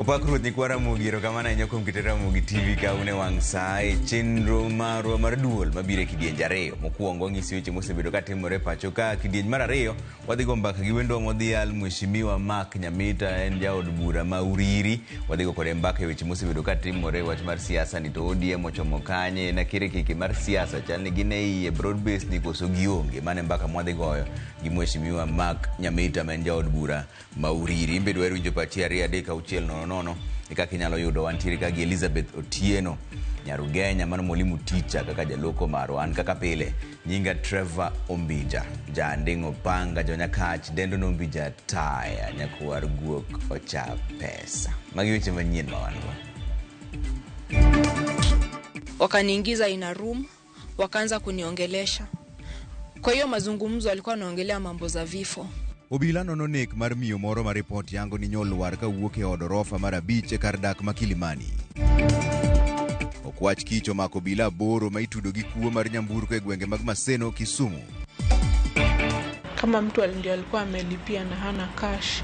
Opak Ruoth nyikwa Ramogi, erokamano ahinya kuom keto Ramogi TV ka un e wang' sa e chenro marwa mar duol mabiro e kidienje ariyo. Mokwongo wang'isi weche mosebedo ka timore pacho ka. Kidieny mar ariyo wadhi go mbaka gi wendwa modhial Mheshimiwa Mark Nyamita, en jaod bura ma Uriri. Wadhi go kode mbaka e weche mosebedo ka timore e wach mar siasa ni to ODM ochomo kanye, en akirikiki mar siasa chal ni gin e iye broad base ni koso gionge. Mano e mbaka mwadhi goyo gi Mheshimiwa Mark Nyamita ma en jaod bura ma Uriri. In be dwaher winjo pachi 2 3 6 0 0 e kaka inyalo yudo. Wantiere ka gi Elizabeth Otieno Nyarugenya, mano mwalimu ticha kaka jaloko marwa. An kaka pile nyinga Trevor Ombija, janding'o panga jonyakach dendo nombija taya nyakwar guok ocha pesa. Magi weche manyien ma wan go. Wakaniingiza in a room, wakaanza kuniongelesha. Kwa hiyo mazungumzo alikuwa anaongelea mambo za vifo. Obila nono nek mar miyo moro ma ripot yango ni nyolwar kawuok e od orofa mar 5 e kar dak ma Kilimani. Okwach kich omako obila 8 ma itudo gi kuo mar nyamburko e gwenge mag Maseno, Kisumu. Kama mtu ndio alikuwa amelipia na hana cash,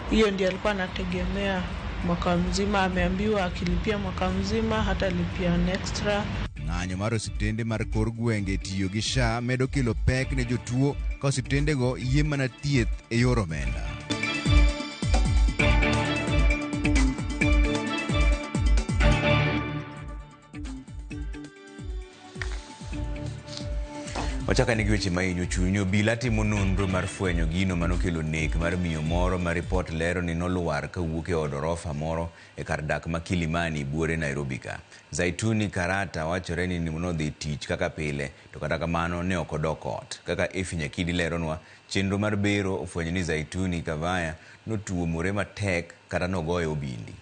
hiyo ndio alikuwa anategemea mwaka mzima. Ameambiwa akilipia mwaka mzima hatalipia an extra. Ng'anyo mar osiptende mar kor gwenge tiyo gi SHA medo kelo pek ne jotuo ka osiptendego yie mana thieth e yor omenda. Wachako ane gi weche mahinyo chuny. Obila timo nonro mar fwenyo gino manokelo nek mar miyo moro ma ripot lero ni nolwar kawuok e od orofa moro e kar dak ma Kilimani buore Nairobi ka. Zaituni Karata wachore ni nodhi tich kaka pile to kata kamano ne ok odok ot. Kaka Efi Nyakidi leronwa, chenro mar bero ofwenyo ni Zaituni Kavaya notuomore matek kata nogoye obindi.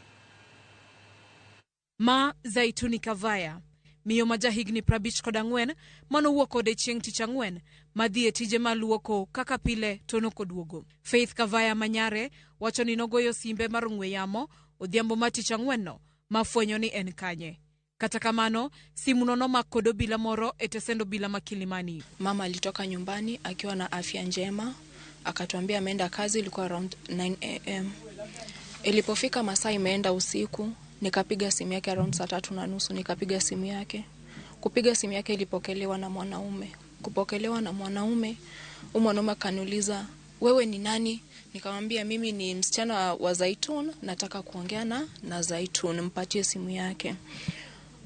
Ma Zaituni Kavaya, miyo ma jahigni 54 manowuok kode chieng' tich ang'wen madhi e tije maluoko kaka pile to nokoduogo. Faith Kavaya manyare wacho ni nogoyo simbe mar ong'we yamo odhiambo ma tich ang'wen no mafwenyo ni en kanye. Kata kamano, simu no nomak kod obila moro e tesend obila ma Kilimani. Mama alitoka nyumbani akiwa na afya njema, akatuambia ameenda kazi, ilikuwa around 9 am. Ilipofika masaa imeenda usiku, nikapiga simu yake around saa 3:30, nikapiga simu yake. Kupiga simu yake ilipokelewa na mwanaume. Kupokelewa na mwanaume, huyu mwanaume akaniuliza, wewe ni nani? Nikamwambia mimi ni msichana wa Zaitun, nataka kuongea na Zaitun, mpatie simu yake.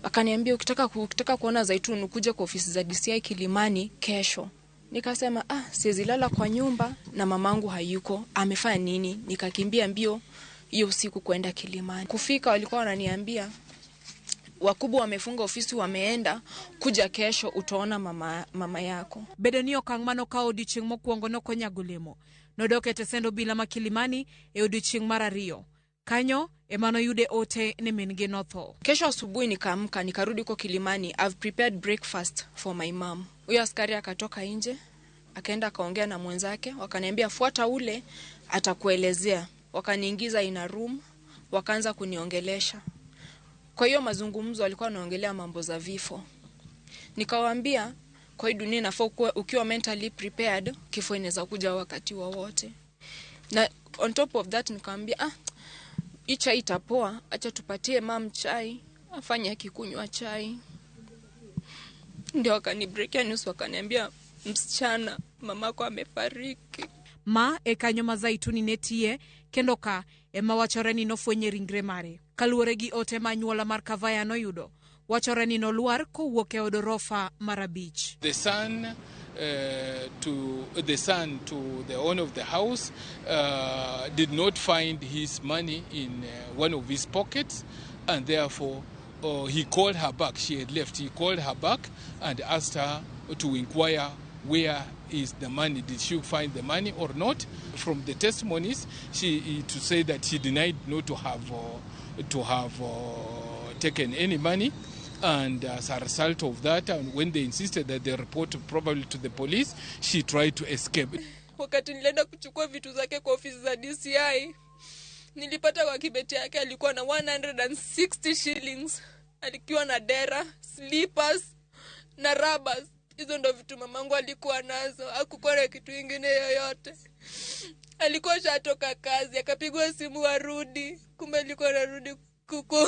Akaniambia ukitaka kuona Zaitun ukuje kwa ofisi za DCI Kilimani kesho. Nikasema siwezi lala kwa nyumba na mamangu hayuko, amefanya nini? Nikakimbia mbio hiyo usiku kwenda Kilimani. Kufika walikuwa wananiambia wakubwa wamefunga ofisi wameenda, kuja kesho utaona mama yako. Bedo ni okang' mano kawo odiochieng' mokwongo nokonyago lemo. Nodok e tesend obila ma Kilimani e odiochieng' mar 2. Kanyo ema noyude ote ne min-gi notho. Kesho asubuhi nikaamka nikarudi huko Kilimani, I've prepared breakfast for my mom. Huyo askari akatoka nje, akaenda akaongea na mwenzake, wakaniambia fuata ule atakuelezea. Wakaniingiza in a room, wakaanza kuniongelesha. Kwa hiyo mazungumzo walikuwa wanaongelea mambo za vifo. Nikawaambia kwa hii dunia inafaa ukiwa mentally prepared, kifo inaweza kuja wakati wowote. Na on top of that nikamwambia hii chai itapoa, acha tupatie mam chai, afanye akikunywa chai. Ndio wakanibreakia news, wakaniambia msichana mamako amefariki. Ma e kanyo ma Zaituni ne tiye, kendo ka ema wachore ni nofwenye ringre mare. Kaluwore gi ote ma anyuola mar Kavaya noyudo, wachore ni nolwar kowuok e od orofa mar 5. The son to the owner of the house did not find his money in one of his pockets, and therefore he called her back. She had left. He called her back and asked her to inquire where is the money. Did she find the money or not? From the testimonies, she to say that she denied not to have taken any money. And as a result of that, and when they insisted that they report probably to the police, she tried to escape. Wakati nilienda kuchukua vitu zake kwa ofisi za DCI, nilipata kwa kibeti yake alikuwa na 160 shillings, alikuwa na dera, slippers na rubbers. Hizo ndo vitu mamangu alikuwa nazo, hakukuwa na kitu ingine yoyote. Alikuwa shatoka kazi, akapigwa simu arudi, kumbe alikuwa anarudi kuku.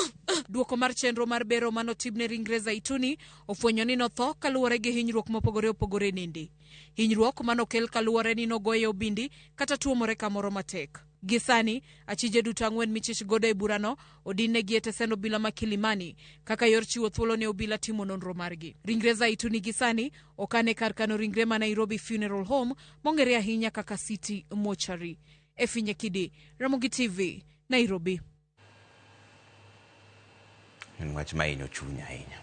Duoko mar chenro mar bero manotimne ringre Zaituni ofwenyo ni notho kaluwore gi hinyruok mopogore opogore e nende. Hinyruok manokel kaluwore ni nogoye obindi kata tuomore kamoro matek. Gi sani, achije duto ang'wen michich godo e burano odinnegi e tesend obila ma Kilimani kaka yor chiwo thuolo ne obila timo nonro margi. Ringre Zaituni gi sani okan e kar kano ringre ma Nairobi Funeral Home mong'ere ahinya kaka City Mortuary. Effie Nyakidi, Ramogi TV, Nairobi. En wach ma hinyo chuny ahinya.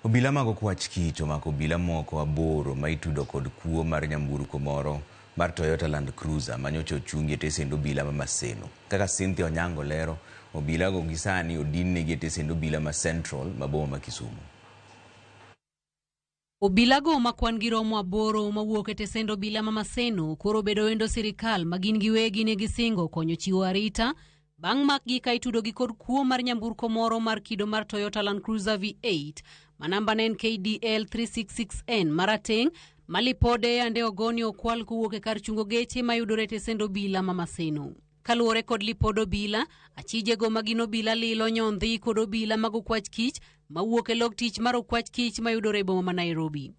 Obila mag okwach kich omako obila moko 8 ma itudo kod kuo mar nyamburko moro mar Toyota Land Cruiser manyocha ochungi e tesend obila ma Maseno. Kaka Cynthia Onyango lero, obila go gi sani odinnegi e tesend obila ma Central ma boma ma Kisumu. Obilago ma kwan gi romo 8 mawuok e tesend obila ma Maseno koro bedo wendo sirikal ma gin giwegi ne gisingo konyo chiwo arita bang' makgi ka itudogi kod kuo mar nyamburko moro mar kido mar Toyota Land Cruiser V8 ma namba ne en KDL 366N marateng' ma lipode yande ogoni okwal kowuok e kar chungo geche mayudore e tesend obila ma Maseno. Kaluwore kod lipod obila, achijego ma gin obila lilo nyondhi kod obila mag okwach kich mawuok e log tich mar okwach kich mayudore e boma ma Nairobi.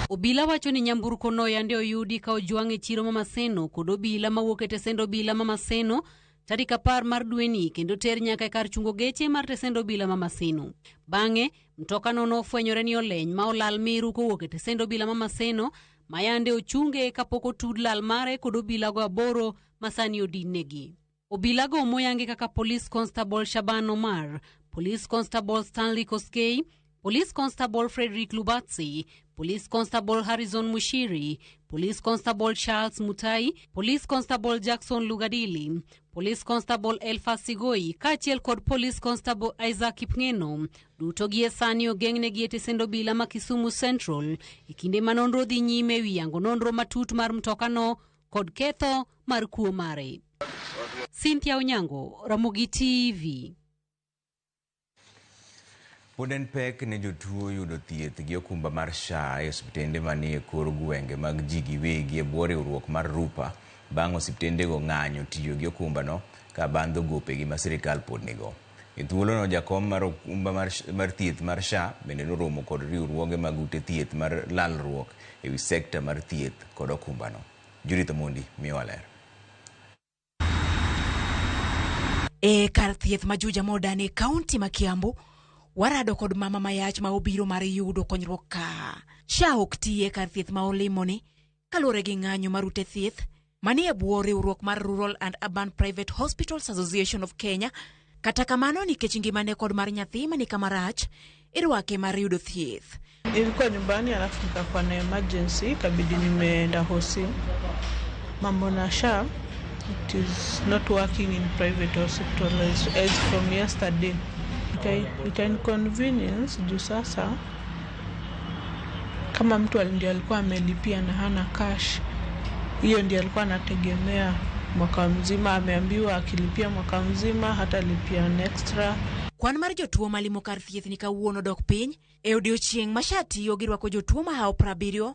Obila wacho ni nyamburko no yande oyudi ka ojwang' e chiro ma Maseno kod obila mawuok e tesend obila ma Maseno tarik 10 mar dweni kendo ter nyaka e kar chungo geche mar tesend obila ma Maseno. Bang'e, mtokano nofwenyore ni oleny ma olal miru kowuok e tesend obila ma Maseno ma yande ochunge kapok otud lal mare kod obilago 8 ma sani odinnegi. Obilago moyangi kaka Police Constable Shaban Omar, Police Constable Stanley Koskei, Police Constable Frederick Lubatsi, Police Constable Harrison Mushiri, Police Constable Charles Mutai, Police Constable Jackson Lugadili, Police Constable Elphas Sigoi kaachiel kod Police Constable Isaac Kipngeno duto gie sani ogeng'negi e tesend obila ma Kisumu Central e kinde ma nonro dhi nyime ewi yango nonro matut mar mtokano kod ketho mar kuo mare. Cynthia Onyango, Ramogi TV. Pod en pek ne jotuo yudo thieth gi okumba mar SHA e osiptende manie kor gwenge mag ji giwegi e bwo riwruok mar RUPA bang' osiptendego ng'anyo tiyo gi okumbano ka bandho gopegi ma sirikal pod nigo. E thuolono jakom mar okumba mar thieth mar SHA bende noromo kod riwruoge mag ute thieth mar lalruok ewi sekta mar thieth kod okumbano. Judith Omondi miyowa ler. E kar thieth ma Juja Modern e kaunti ma Kiambu, warado kod mama mayach ma obiro mar yudo konyruok ka. SHA ok ti e kar thieth ma olimoni kaluwore gi ng'anyo mar ute thieth manie bwo riwruok mar Rural and Urban Private Hospitals Association of Kenya. Kata kamano nikech ngimane kod mar nyathi mani kama rach, irwake mar yudo thieth. Nilikuwa nyumbani alafu nikakuwa na emergency, ikabidi nimeenda hosi. Mambo na SHA, it is not working in private hospital as from yesterday. Ita inconvenience juu sasa kama mtu ndiye alikuwa amelipia na hana cash, hiyo ndiye alikuwa anategemea mwaka mzima, ameambiwa akilipia mwaka mzima hatalipia extra. Kwan mar jotuo malimo kar thieth ni kawuono dok piny e odiochieng' ma SHA tiyo girwako jotuo mahawo 70,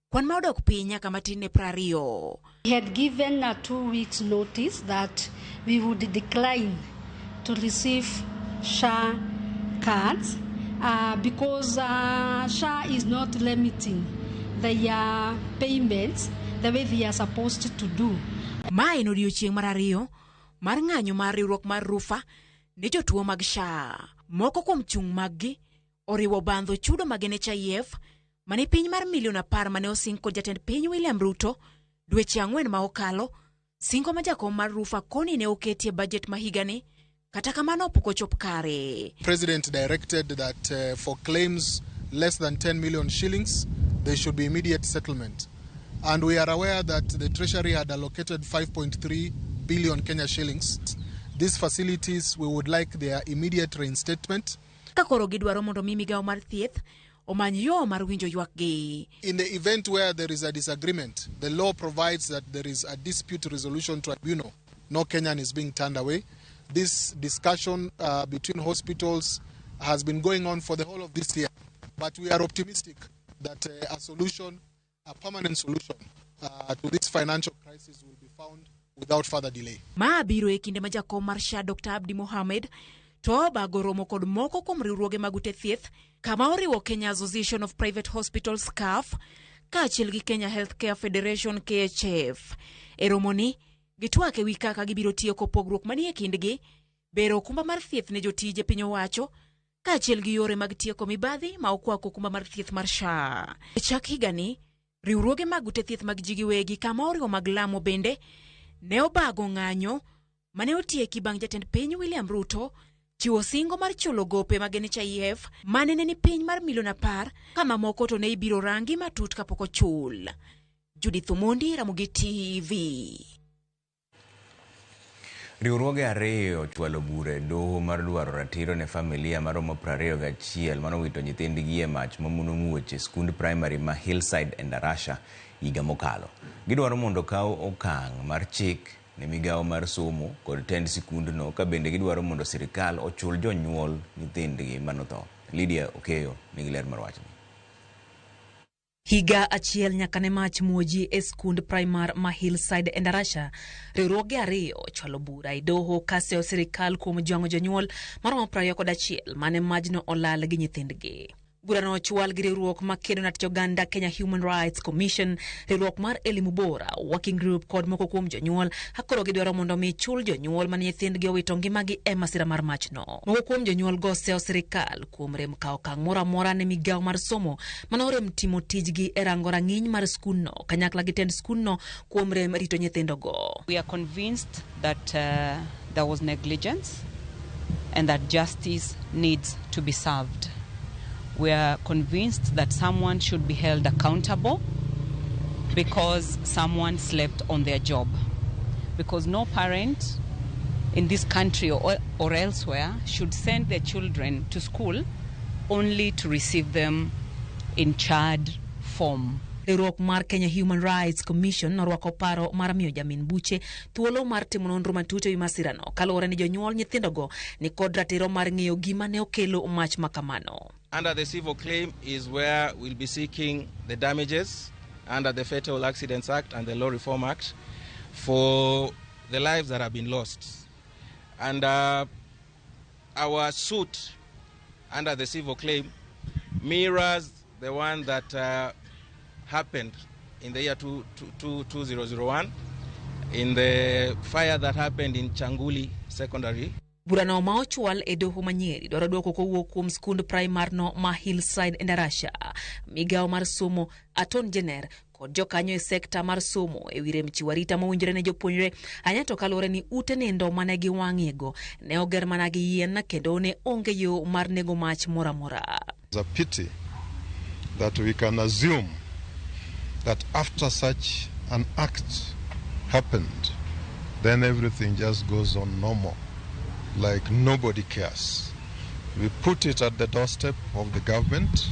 kwan ma odok piny nyaka matin ne 20. We had given a 2 weeks notice that we would decline to receive SHA cards because SHA is not limiting their payments the way they are supposed to do. Ma en odiochieng' mar 2 mar ng'anyo mar riwruok mar RUPHA ne jotuo mag SHA. Moko kuom chung' maggi oriwo bandho chudo mag NHIF mane piny mar milion 10 mane osing kod jatend piny William Ruto dweche 4 ma okalo, singo ma jakom mar RUPHA koni ne oketie e budget ma higani, kata kamano pok ochop kare. President directed that for claims less than 10 million shillings, there should be immediate settlement. And we are aware that the Treasury had allocated 5.3 billion Kenya shillings. These facilities, we would like their immediate reinstatement. Ka koro gidwaro mondo mi migawo mar thieth omany yo mar winjo ywakgi. In the event where there is a disagreement, the law provides that there is a dispute resolution tribunal. No Kenyan is being turned away. This discussion between hospitals has been going on for the whole of this year, but we are optimistic that a solution, a permanent solution to this financial crisis will be found without further delay. Ma biro e kinde ma jakom mar SHA Dr. Abdi Mohamed to obago romo kod moko kuom riwruoge mag ute thieth kama oriwo Kenya Association of Private Hospitals KAPH kaachiel gi Kenya Healthcare Federation KHF. E romoni, gitwak e wi kaka gibiro tieko pogruok manie kindgi, bero okumba mar thieth ne jotije piny owacho, kaachiel gi yore mag tieko mibadhi ma okwako okumba mar thieth mar SHA. E chak higani, riwruoge mag ute thieth mag ji giwegi kama oriwo mag lamo bende ne obago ng'anyo mane otieki bang' jatend piny William Ruto chiwo singo mar chulo gope mag NHIF mane ne ni piny mar milion 10 ka mamoko to ne ibiro rangi matut kapok ochul. Judith Omondi, Ramogi TV. Riwruoge ariyo ochwalo bura e doho mar dwaro ratiro ne familia maromo 21 manowito nyithindgi e mach mamuono muoch e skund primary ma Hillside Endarasha higa mokalo. Gidwaro mondo okaw okang' mar chik ne migawo mar somo kod tend sikundno ka bende gidwaro mondo sirikal ochul jonyuol nyithindgi manotho. Lydia Okeyo nigi ler mar wachni. Higa achiel nyaka ne mach muoji e skund primar ma Hillside Endarasha, riwruoge ariyo ochwalo bura e doho kaseyo sirikal kuom jwang'o jonyuol maromo 21 mane majno olal gi nyithindgi. Burano ochwal gi riwruok makedo ne oganda Kenya Human Rights Commission, riwruok mar Elimu Bora, Working Group kod moko kuom jonyuol akoro gidwaro mondo mi chul jonyuol mane nyithindgi owito ngimagi e masira mar machno. Moko kuom jonyuol go oseyo sirikal kuom rem kawo okang' moro amora ne migawo mar somo mane orem timo tijgi e rango rang'iny mar skundno kanyakla gi tend skundno kuom rem rito nyithindogo. We are convinced that there was negligence and that justice needs to be served. We are convinced that someone should be held accountable because someone slept on their job. Because no parent in this country or elsewhere should send their children to school only to receive them in charred form. Riwruok mar Kenya Human Rights Commission norwako paro mar miyo jamin buche thuolo mar timo nonro matut ewi masirano kaluwore ni jonyuol nyithindogo ni kod ratiro mar ng'eyo gima ne okelo mach makamano. Under the civil claim is where we'll be seeking the damages under the Fatal Accidents Act and the Law Reform Act for the lives that have been lost. And our suit under the civil claim mirrors the one that happened in the year 2001 in the fire that happened in Changuli Secondary. Burano ma ochwal e doho ma Nyeri dwaro dwoko kowuok kuom skund primar no ma Hillside Endarasha, migawo mar somo, Aton Jenner kod jokanyo e sekta mar somo e wi rem chiwo arita mowinjore ne jopuonjre ahinya to kaluwore ni ute nindo mane giwang'iego ne oger mana gi yien kendo ne onge yo mar nego mach moro amora. It's a pity that we can assume that after such an act happened, then everything just goes on normal, like nobody cares. We put it at the doorstep of the government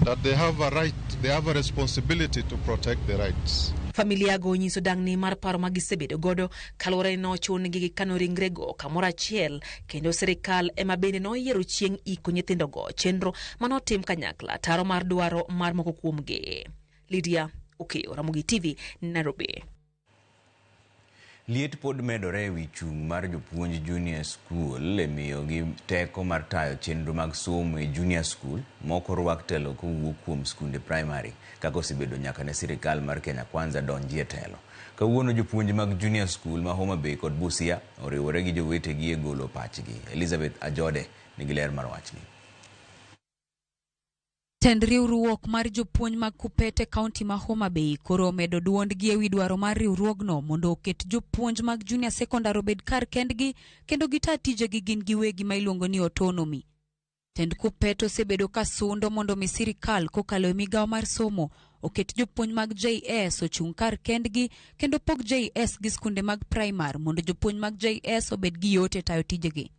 that they have a right, they have a responsibility to protect the rights. Familia go onyiso dang'ni mar paro ma gisebedo godo kaluwore ni nochun-gi gi kano ringrego kamoro achiel kendo sirikal ema bende noyiero chieng' iko nyithindogo, chenro manotim kanyakla taro mar dwaro mar moko kuomgi. Lydia Okeyo, Ramogi TV, Nairobi. Liet pod medore ewi chung' mar jopuonj junior school e miyogi teko mar tayo chenro mag somo e junior school mok orwak telo kowuok kuom skunde primary kaka osebedo nyaka ne sirikal mar Kenya Kwanza donji e telo. Kawuono jopuonj mag junior school ma Homa Bay kod Busia oriwore gi jowetegi e golo pachgi. Elizabeth Ajode nigi ler mar wachni. Tend riwruok mar jopuonj mag Kupete kaunti ma Homa Bay koro omedo duondgi ewi dwaro mar riwruogno mondo oket jopuonj mag junior secondary obed kar kendgi kendo gita tijegi gin giwegi ma iluongo ni autonomy. Tend Kupete osebedo ka sundo mondo mi sirikal kokalo e migawo mar somo oket jopuonj mag JS ochung' kar kendgi kendo pog JS gi skunde mag primar mondo jopuonj mag JS obed gi yot e tayo tijegi.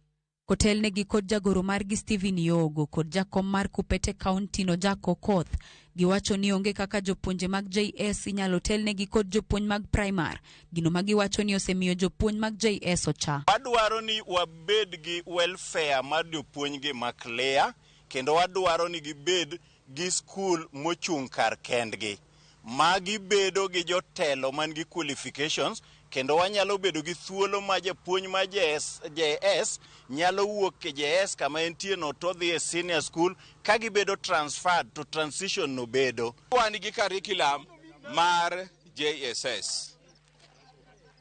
Kotelnegi kod jagoro margi Stephen Yogo kod jakom mar Kupete County no Jack Okoth, giwacho ni onge kaka jopuonje mag JS inyalo telnegi kod jopuonj mag primar, gino ma giwacho ni osemiyo jopuonj mag JS ocha. Wadwaro ni wabed gi welfare mar jopuonjgi ma clear, kendo wadwaro ni gibed gi skul mochung' kar kendgi. Magi bedo gi jotelo man gi qualifications kendo wanyalo bedo gi thuolo ma japuonj ma JS nyalo wuok e JS kama entie no to dhi e senior school ka gibedo transferred to transition no bedo. Wan gi curriculum mar JSS.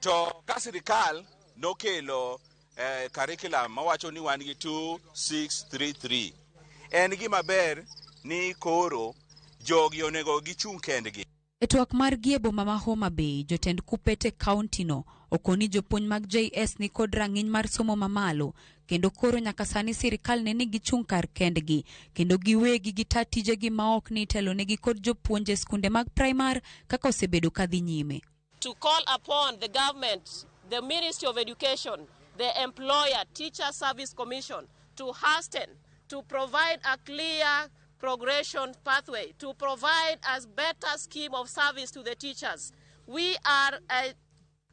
To ka sirikal nokelo curriculum mawacho ni wan gi 2633. En gima ber ni koro jogi onego gichung' kendgi. E twak margi e boma ma Homa Bay, jotend KUPPET e kaunti no okoni jopuonj mag JS ni kod rang'iny mar somo mamalo kendo koro nyaka sani sirikal ne ni gichung' kar kendgi kendo giwegi gita tijegi ma ok ni itelonegi kod jopuonj e skunde mag primar kaka osebedo kadhi nyime. To call upon the government, the Ministry of Education, the employer, Teacher Service Commission, to hasten, to provide a clear progression pathway, to provide a better scheme of service to the teachers. We are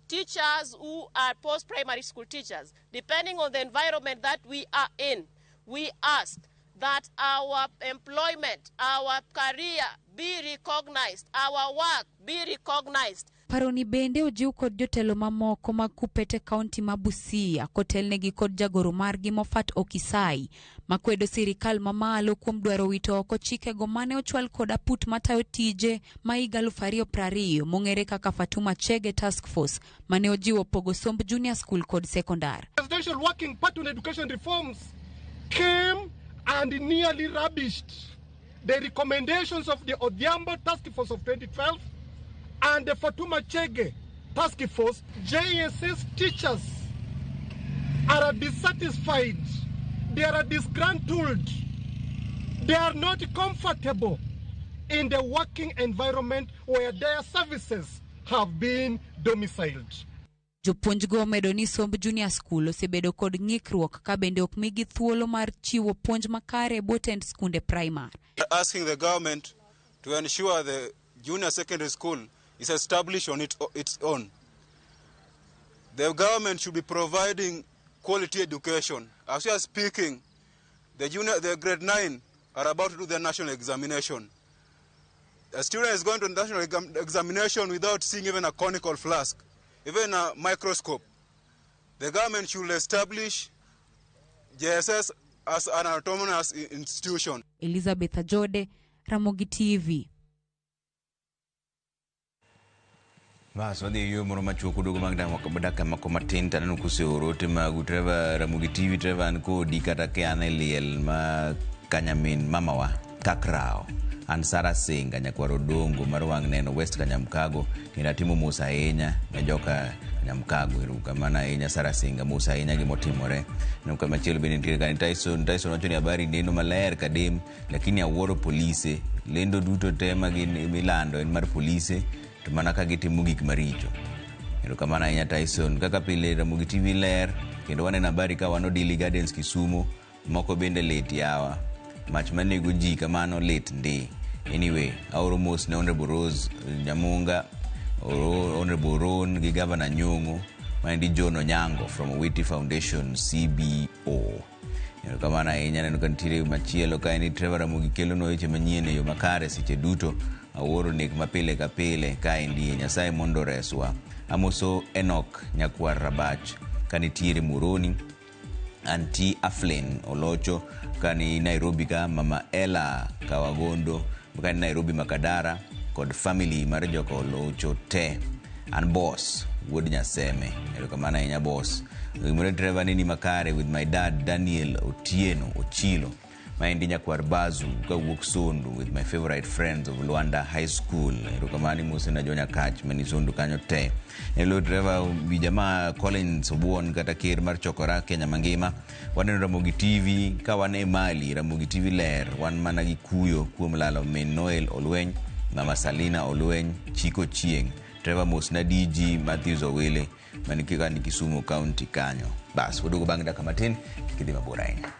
teachers who are post-primary school teachers. Depending on the environment that we are in, we ask that our employment, our career be recognized, our work be recognized. Paroni bende ojiw kod jotelo mamoko mag KUPPET e kaunti ma Busia kotelnegi kod jagoro margi Moffat Okisai makwedo sirikal mamalo kuom dwaro wito oko chikego mane ochwal kod aput matayo tije ma higa 2020 mong'ere kaka Fatuma Chege Task Force mane ojiwo pogo somb junior school kod sekondar. Presidential Working Party on Education Reforms came and nearly rubbished the recommendations of the Odhiambo Task Force of 2012 and the Fatuma Chege Task Force. JSS teachers are dissatisfied, they are disgruntled, they are not comfortable in the working environment where their services have been domiciled. Jopuonjgo omedo ni somb junior school osebedo kod ng'ikruok ka bende ok migi thuolo mar chiwo puonj makare e bwo tend skunde primar. Asking the government to ensure the junior secondary school is established on its own. The government should be providing quality education. As we are speaking, the grade 9 are about to do their national examination. A student is going to national examination without seeing even a conical flask, even a microscope. The government should establish JSS as an autonomous institution. Elizabeth Ajode, Ramogi TV. Bas wadhi e yo moro machuok oduogo mag dakika moko matin to aneno koseoro ote magu. Trevor, Ramogi TV, Trevor an kodi kata ka an e liel ma kanyamin mamawa Kakrao. An Sara Singa nyakwar Odongo mar wang' neno West Kanyamkago kendo atimo mos ahinya ne joka Kanyamkago. Erokamano ahinya Sara Singa, mos ahinya gimotimore. Aneno ka machielo bende nitiere kanyo Tyson wacho ni habari neno maler kadem, lakini awuoro polise. Lendo duto te ma gin milando en mar polise to mana ka gitimo gik maricho. Erokamano ahinya Tyson. Kaka pile Ramogi TV ler kendo waneno habari ka wan Odili Gardens Kisumu, moko bende lit yawa. Mach manego ji kamano lit ndi. Anyway, aoro mos ne Honorable Rose Nyamunga, Honorable Ron gi Governor Nyong'o, maendi John Onyango from Owiti Foundation CBO. Erokamano ahinya. Aneno ka nitiere machielo ka en Trevor Ramogi kelonwa weche manyien e yo makare seche duto. Awuoro nek mapile ka pile kaendi Nyasaye mondo oreswa. Amoso Enoch nyakwar Rabach kanitiere Moroni, Auntie Aflin Olocho kani Nairobi ka, Mama Ella Kawagondo kani Nairobi Makadara kod family mar joka Olocho te. An boss wuod Nyaseme. Erokamano ahinya boss. Gimoro Trevor nini makare with my dad Daniel Otieno Ochilo maendi nyakwar Bazu kawuok Sondu with my favorite friends of Luanda High School. Erokamano mose na jonyakach mani Sondu kanyo te. Hello Trevor, jamaa Collins Obuon kata ker mar Chokora Kenya mangima. Waneno Ramogi TV ka wan e Mali. Ramogi TV ler, wan mana gi kuyo kuom lalo min Noel Olweny, Mama Salina Olweny, Chiko Chieng. Trevor mos na DG Matthews Owele maniki kani Kisumu County kanyo. Bas, waduogo bang' dakika matin, kik idhi mabor ahinya.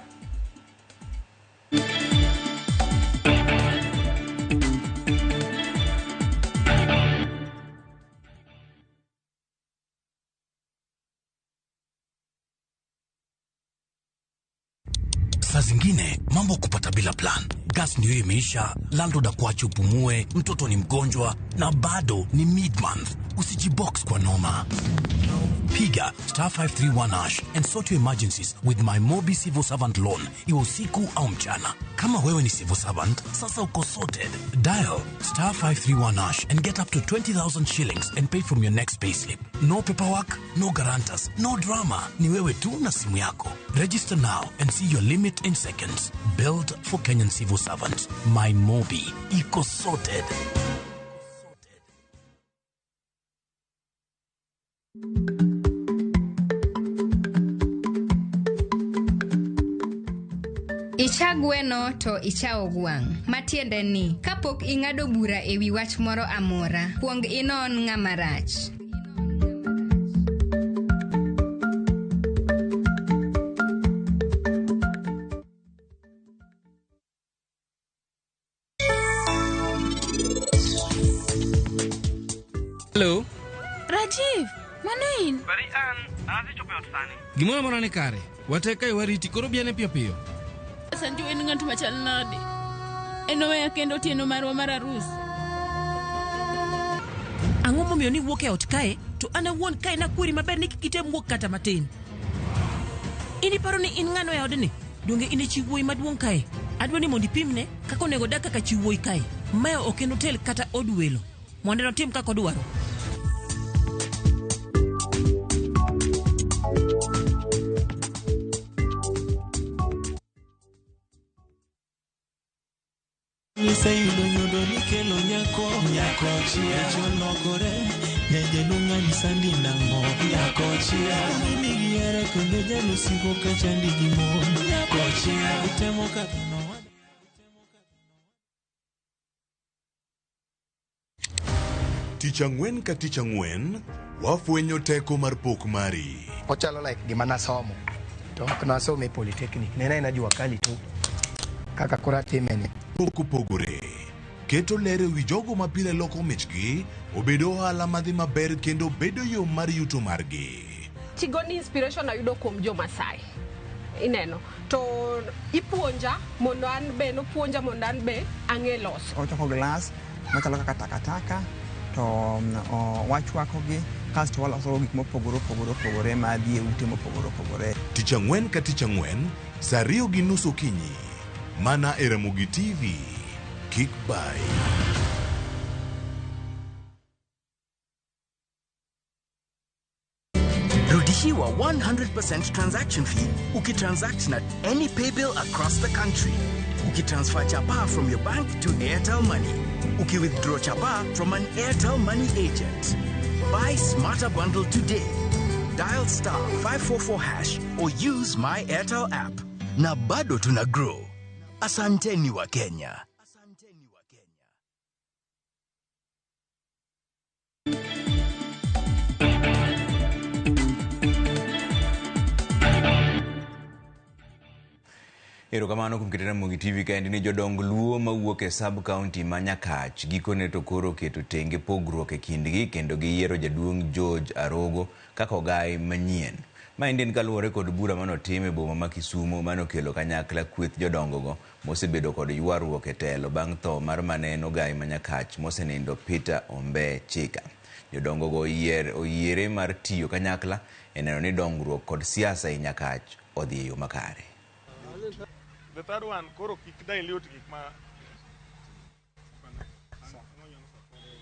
Saa zingine mambo kupata bila plan. Gas ndio imeisha, landlord akuache upumue, mtoto ni mgonjwa na bado ni mid-month. Usijibox kwa noma. Piga star 531 hash and sort your emergencies with my Mobi Civil Servant Loan, iwe usiku au mchana. Kama wewe ni civil servant, sasa uko sorted. Dial star 531 hash and get up to 20,000 shillings and pay from your next payslip. No paperwork, no guarantors, no drama. Ni wewe tu na simu yako. Register now and see your limit in seconds. Built for Kenyan civil servants. My Mobi. Iko sorted. Icha gweno to ichawo gwang'. Matiende ni, kapok ing'ado bura e wi wach moro amora, kuong inon ng'ama rach. Hello. Rajiv, mano in? Bari an adhi chopo e ot sani. Gimoro amora ni kare. Wate kae wariti koro bi ane piyo piyo. Sanju en ng'at machal nade? En oweya kendo otieno marwa mar arus. Ang'o momiyo niwuok e ot kae to an awuon kae nakweri maber ni kik item wuok kata matin? In iparo ni in ng'ano e odni? Donge in e chi wuoyi maduong' kae? Adwa ni mondo ipimne kaka onego odag kaka chi wuoyi kae. Mae ok en otel kata od welo. Mondo notim kaka odwaro. Iseyudo nyodo nikelo nyako nyako chia cholokore nyajaluo sandi nang'o nyako chia nigi here kendo jalusigo ka chandi gi mon nyako chia itemo kaka Tich ang'wen ka tich ang'wen, wafwenyo teko mar pok mari. Ochalo like gima nasomo to ok nasomo e polytechnic, ne en aena jua kali tu kaka koro atime ni. Pok opogore, keto ler e wi jogo ma pile loko michgi obedo ohala madhi maber kendo bedo yo mar yuto margi. Tigoni inspiration ayudo kuom jo Masai. Ineno to ipuonja mondo an be nopuonja mondo an be ang'e loso. Ochoko glass machalo kaka takataka to wachwakogi kasto waloso gik mopogore opogore opogore madhi e ute mopogore opogore. Tich ang'wen ka tich ang'wen, saa 2:30 okinyi, mana e Ramogi TV. Kik bai. Rudishiwa 100% transaction fee ukitransact na any paybill across the country. Ukitransfer chapa from your bank to Airtel Money. Ukiwithdraw chapa from an Airtel Money agent. Buy Smarter Bundle today. Dial star 544 hash or use my Airtel app. Na bado tuna grow. Asanteni wa Kenya. Erokamano kuom keto Ramogi TV kaendi ni jodong Luo mawuok e sub county ma Nyakach gikone to koro oketo tenge pogruok e kindgi kendo giyiero jaduong' George Arogo kaka ogai manyien. Maendi en kaluwore kod bura manotim e boma ma Kisumo manokelo kanyakla kweth jodongogo mosebedo kod ywaruok e telo bang' tho mar mane en ogai ma Nyakach mosenindo Peter Ombe Chika. Jodongogo oyiere mar tiyo kanyakla e neno ni dongruok kod siasa e Nyakach odhi e yo makare. The third one, koro kik dilute gik ma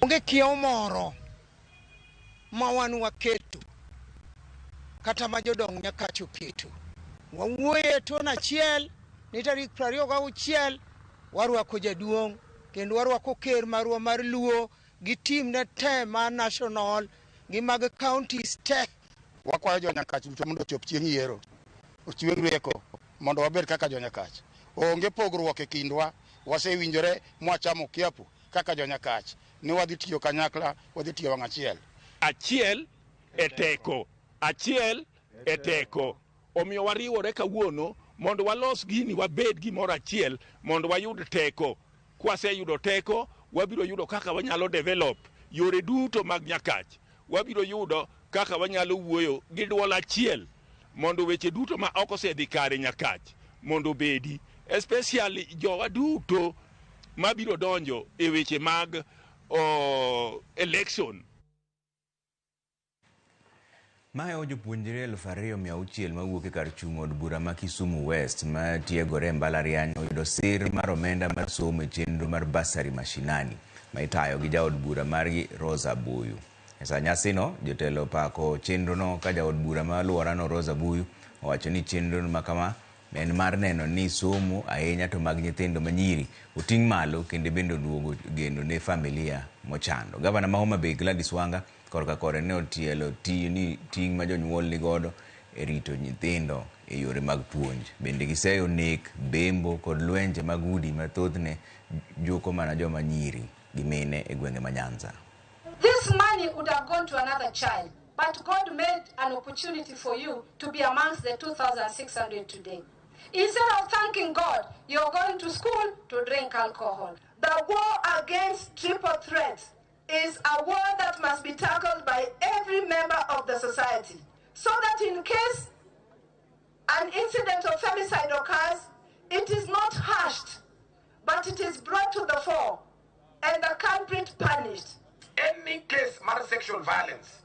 onge kiewo moro ma wan waketo kata ma jodong Nyakach oketo. Wawuoye e ton achiel ni tarik 26 warwako jaduong' kendo warwako ker marwa mar Luo gi tim ne te mar national gi mag counties te. Wakwayo jo Nyakach duto mondo ochop chieng' yiero, ochiw rieko mondo wabed kaka jo Nyakach. Onge pogruok e kindwa, wasewinjore mwachamo kiapo kaka jo Nyakach ni wadhi tiyo kanyakla, wadhi tiyo wang' achiel. Achiel e teko, achiel e teko. Omiyo wariwore kawuono mondo walos gini wabed gimoro achiel mondo wayud teko. Kwaseyudo teko, wabiro yudo kaka wanyalo develop yore duto mag Nyakach. Wabiro yudo kaka wanyalo wuoyo gi duol achiel mondo weche duto ma ok osedhi kare Nyakach mondo obedi, especially jowa duto mabiro donjo e weche mag election. Mahewo jopuonjre 2600 mawuok e kar chung' od bura ma Kisumu West ma tiegore e mbalariany oyudo sir mar omenda mar somo e chenro mar Bursary Mashinani ma itayo gi jaod bura margi Rosa Buyu. E sa nyasino, jotelo opako chenrono ka jaod bura ma alworano Rosa Buyu owacho ni chenro ma kama en mar neno ni somo ahinya to mag nyithindo manyiri oting' malo kendo bende oduogo geno ne familia mochando. Gavana ma Homa Bay Gladys Wanga korka kore ne otielo ni ting' ma jonyuol nigodo e rito nyithindo e yore mag puonj. Bende giseyo nek, bembo kod lwenje mag udi ma thothne juko mana joma nyiri gi mine e gwenge ma Nyanza. This money would have gone to another child, but God made an opportunity for you to be amongst the 2,600 today. Instead of thanking God, you're going to school to drink alcohol. The war against triple threat is a war that must be tackled by every member of the society, so that in case an incident of femicide occurs, it is not hushed, but it is brought to the fore and the culprit punished. Any case mar sexual violence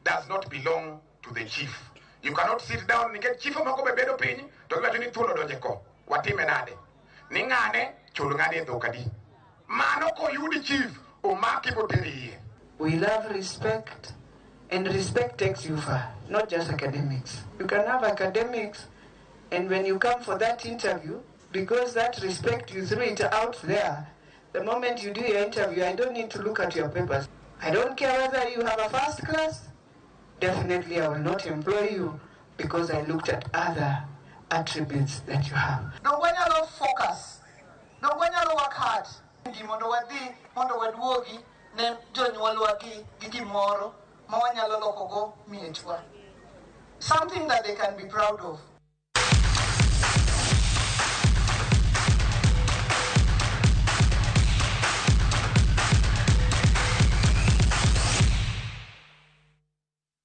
does not belong to the chief. You cannot sit down nikech chief moko be bedo piny to giwacho ni thuol odonje ko. Watime nade? Ni ng'ane chul ng'ane e dhok adi. Mano koyudi chief omaki boter iye. We love respect, and respect takes you far, not just academics. You can have academics, and when you come for that interview, because that respect, you threw it out there, the moment you do your interview, I don't need to look at your papers. I don't care whether you have a first class. Definitely I will not employ you because I looked at other attributes that you have. Dong wanyalo focus, dong wanyalo work hard. Mondo wadhi, mondo waduogi ne jonyuolwa gi gimoro ma wanyalo lokogo miechwa. Something that they can be proud of.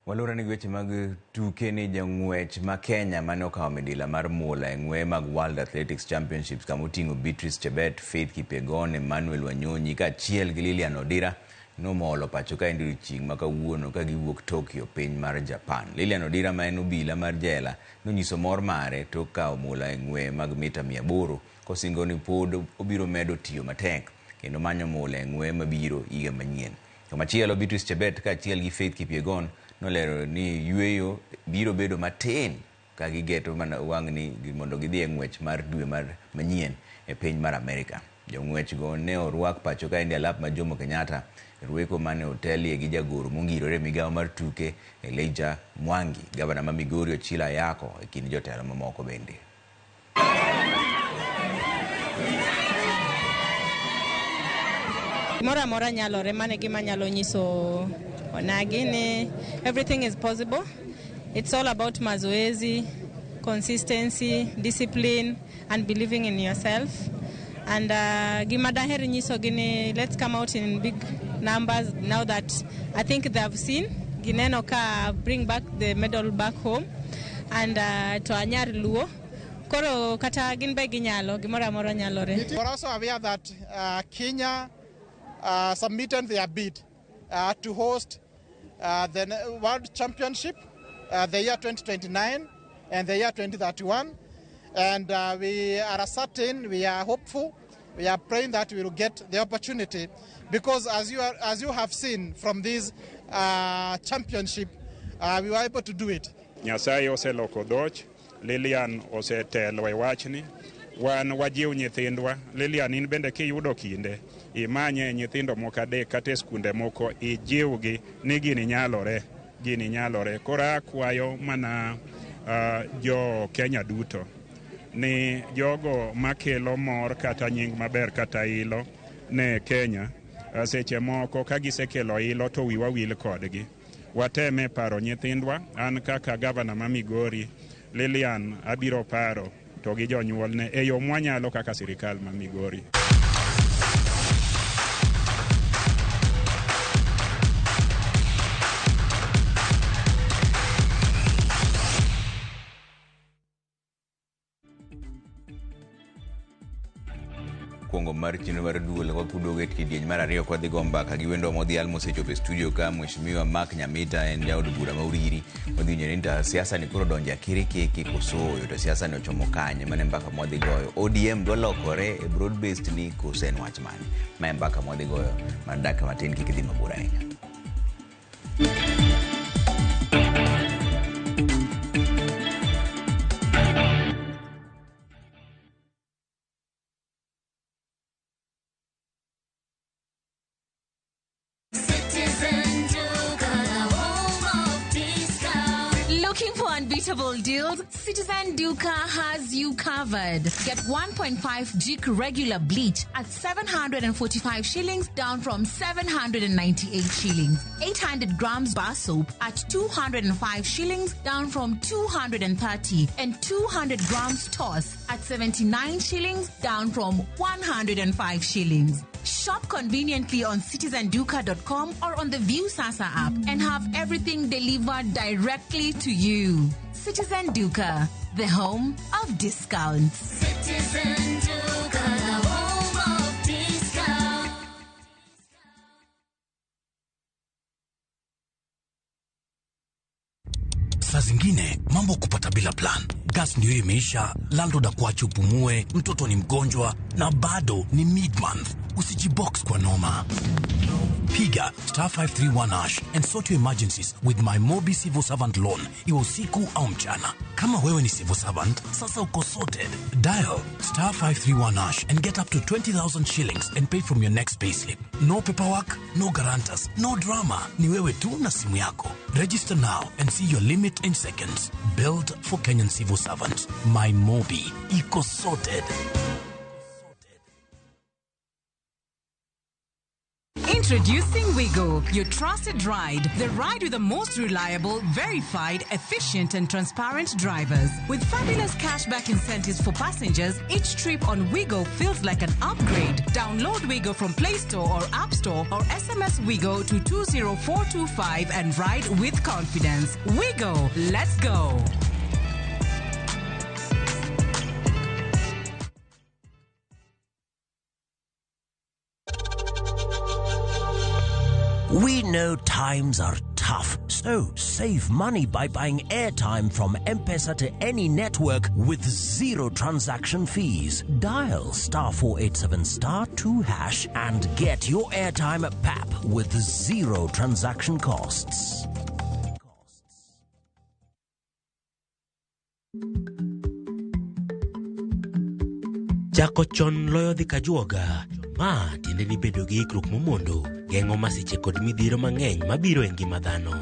Walura ni weche mag tuke ni jang'wech ma Kenya mane okawo midila mar mula e ng'weye mag World Athletics Championships kama oting'o Beatrice Chebet, Faith Kipyegon, Emmanuel Wanyonyi kaachiel gi Lilian Odira nomolo pacho ka endi odiochieng' ma kawuono ka giwuok Tokyo piny mar Japan. Lilian Odira ma en obila mar jela nonyiso mor mare tok kawo mula e ng'weye mag mita 800 kosingo ni pod obiro medo tiyo matek kendo manyo mula e ng'weye mabiro higa manyien. Komachielo Beatrice Chebet kaachiel gi Faith Kipyegon nolero ni yueyo biro bedo matin ka gigeto mana wang'ni mondo gidhi e ng'wech mar dwe mar manyien e piny mar Amerika. Jong'wechgo ne orwak pacho ka endi alap ma Jomo Kenyatta rweko mane otelie gi jagoro mongirore migawo mar tuke Elijah Mwangi, gavana ma Migori Ochilo Ayako e kind jotelo mamoko bende. Moro amora nyalore, mano e gima nyalo nyiso onagi ni everything is possible. It's all about mazoezi, consistency, discipline and believing in yourself. And gima daher nyiso gi ni let's come out in big numbers now that I think they have seen gineno ka bring back the medal back home and to anyar luo. Koro kata gin be ginyalo, gimoro amora nyalore. We're also aware that Kenya submitted their bid to host the World Championship the year 2029 and the year 2031. And we are certain, we are hopeful, we are praying that we will get the opportunity because as you have seen from this championship, we were able to do it. Nyasaye oseloko dhoch, Lilian osetelo e wachni. Wan wajiw nyithindwa. Lilian, in bende kiyudo kinde, imanye nyithindo moko adek kata e skunde moko, ijiwgi ni gini nyalore, gini nyalore. Koro akwayo mana jo Kenya duto ni jogo makelo mor kata nying maber kata ilo ne Kenya, seche moko ka gisekelo ilo to wiwa wil kodgi. Wateme paro nyithindwa. An kaka gavana ma Migori, Lilian abiro paro to gi jonyuolne e yo mwanyalo kaka sirikal ma Migori. mokwongo mar chenro mar duol kwa kuduogo e kidieny mar ariyo kwa dhi go mbaka gi wendo modhial mosechopo e studio ka Mheshimiwa Mark Nyamita en jaod bura ma Uriri. Wadhi winjo ni to siasa ni koro donjo akirikiki koso ooyo to siasa ni ochomo kanye mane mbaka mwadhi goyo. ODM dwa lokore e broad based ni koso en wach mane? Ma e mbaka mwadhi goyo mar dakika matin kik idhi mabor ahinya. Citizen Duka, the home of discount. Looking for unbeatable deals? Citizen Duka has you covered. Get 1.5 Jik regular bleach at 745 shillings down from 798 shillings. 800 grams bar soap at 205 shillings down from 230 and 200 grams toss at 79 shillings down from 105 shillings. Shop conveniently on citizenduka.com or on the Viewsasa app and have everything delivered directly to you. Citizen Duka, the home of discounts. Citizen Duka, the home of discount. Saa zingine mambo kupata bila plan. Gas ndio imeisha, landlord akuache upumue, mtoto ni mgonjwa na bado ni mid month. Usijibox kwa noma. Piga star 531 hash and sort your emergencies with my Mobi Civil Servant Loan, iwe usiku au mchana. Kama wewe ni civil servant, sasa uko sorted. Dial star 531 hash and get up to 20,000 shillings and pay from your next payslip. No paperwork, no guarantors, no drama. Ni wewe tu na simu yako. Register now and see your limit in seconds. Built for Kenyan civil servants. My Mobi. Iko sorted. Introducing Wigo, your trusted ride. The ride with the most reliable, verified, efficient, and transparent drivers. With fabulous cashback incentives for passengers, each trip on Wigo feels like an upgrade. Download Wigo from Play Store or App Store or SMS Wigo to 20425 and ride with confidence. Wigo, let's go. We know times are tough, so save money by buying airtime from M-Pesa to any network with zero transaction fees. Dial star 487 star 2 hash and get your airtime at PAP with zero transaction costs. Chako chon loyo dhi kajuoga. Ma tiende ni bedo gi ikruok momondo geng'o masiche kod midhiero mang'eny mabiro e ngima dhano.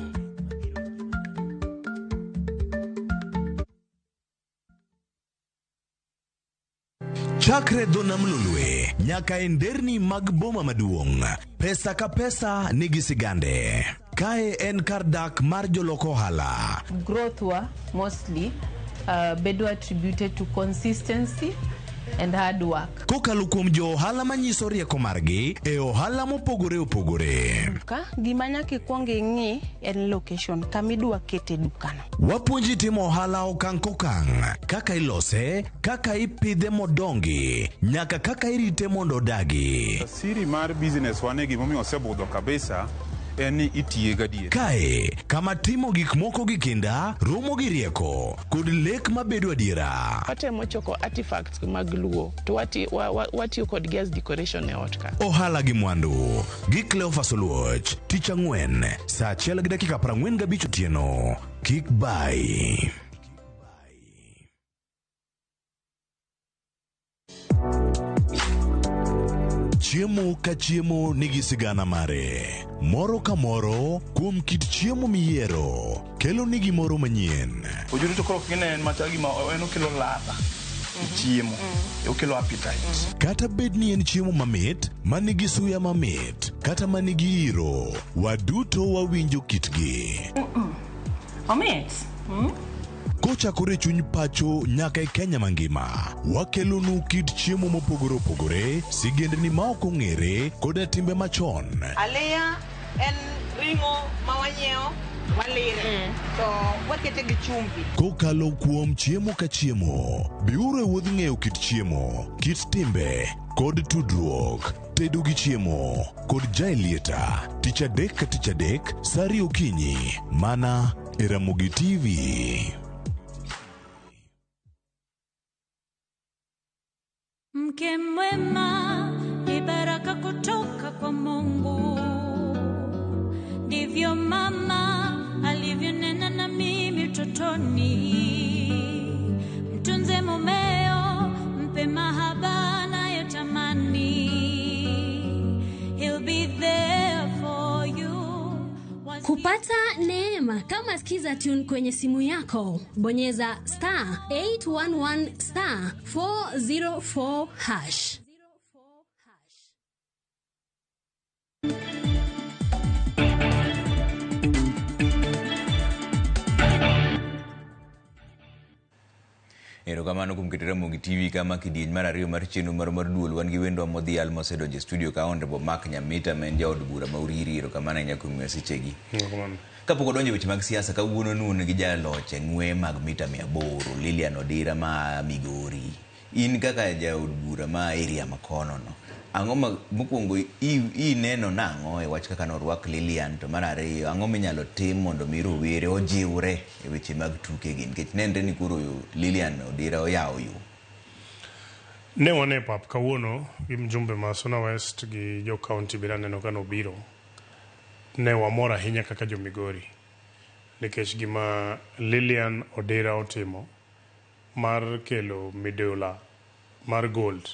Chakre dho nam Lolwe nyaka e nderni mag boma maduong', pesa ka pesa nigi sigande. Kae en kar dak mar jolok ohala. Growth wa mostly bedo attributed to consistency and hard work. Kokalo kuom jo ohala manyiso rieko margi e ohala mopogore opogore. Duka, gima nyaka ikwong ing'i en location kama idwa kete dukano. Wapuonji timo ohala okang' kokang', kaka ilose, kaka ipidhe modongi, nyaka kaka irite mondo odagi. Siri mar business wane gimomiyo osebudho kabisa en ni itiye gadier. Kae, kama timo gik moko gi kinda, romo gi rieko, kod lek mabedo adiera. Watemo choko artifacts mag Luo to watiyo kodgi as decoration e ot ka. Ohala gi mwandu gi Cleophas Oluoch, tich ang'wen, saa 1:45 otieno. Kik bai. Chiemo ka chiemo nigi sigana mare. Moro ka moro kuom kit chiemo miyiero kelo ni gimoro manyien. Ojuri to koro kine en machal gima en okelo ladha e chiemo, okelo appetite. Kata bed ni en chiemo mamit, manigi suya mamit, kata manigi iro, waduto wawinjo kitgi. Omit. Kochakore chuny pacho nyaka e Kenya mangima, wakelonu kit chiemo mopogore opogore, sigendni ma ok ong'ere, koda timbe machon. Aliya en ring'o ma wanyiewo, walire, to wakete gi chumbi. Kokalo kuom chiemo ka chiemo, biuru e wuodh ng'eyo kit chiemo, kit timbe, Kod tudruok, tedo gi chiemo, kod Jaelieta, tich adek ka tich adek, sa ariyo okinyi, mana e Ramogi TV. Mke mwema ni baraka kutoka kwa Mungu, ndivyo mama alivyonena na mimi utotoni. Mtunze mumeo, mpe mahaba anayotamani. He'll be there for you. Kupata neema kama Skiza Tune kwenye simu yako, bonyeza star 811 star 404 hash. Erokamano kuom keto Ramogi TV kama kidieny mar ariyo mar chenro mar mar duol. Wan gi wendwa modhial mosedonjo e studio ka Honorable Mark Nyamita ma en jaod bura ma Uriri. Erokamano ahinya kuom miyo sechegi. Kapok odonjo e weche mag siasa, kawuono nuon gi jaloch e ng'we mag mita 800 Lilian Odira ma Migori. In kaka jaod bura ma area ma kono no, ang'o ma mokwongo ineno nang'o e wach kaka norwak Lilian, to mar ariyo ang'o minyalo tim mondo mi rowere ojiwre e weche mag tukegi, nikech nenre ni koro Lilian Odira oyawo yo. Ne wan e pap kawuono gi mjumbe ma Suna West gi jo county bende aneno ka nobiro. Ne wamor ahinya kaka jo Migori nikech gima Lilian Odira otimo mar kelo midula mar gold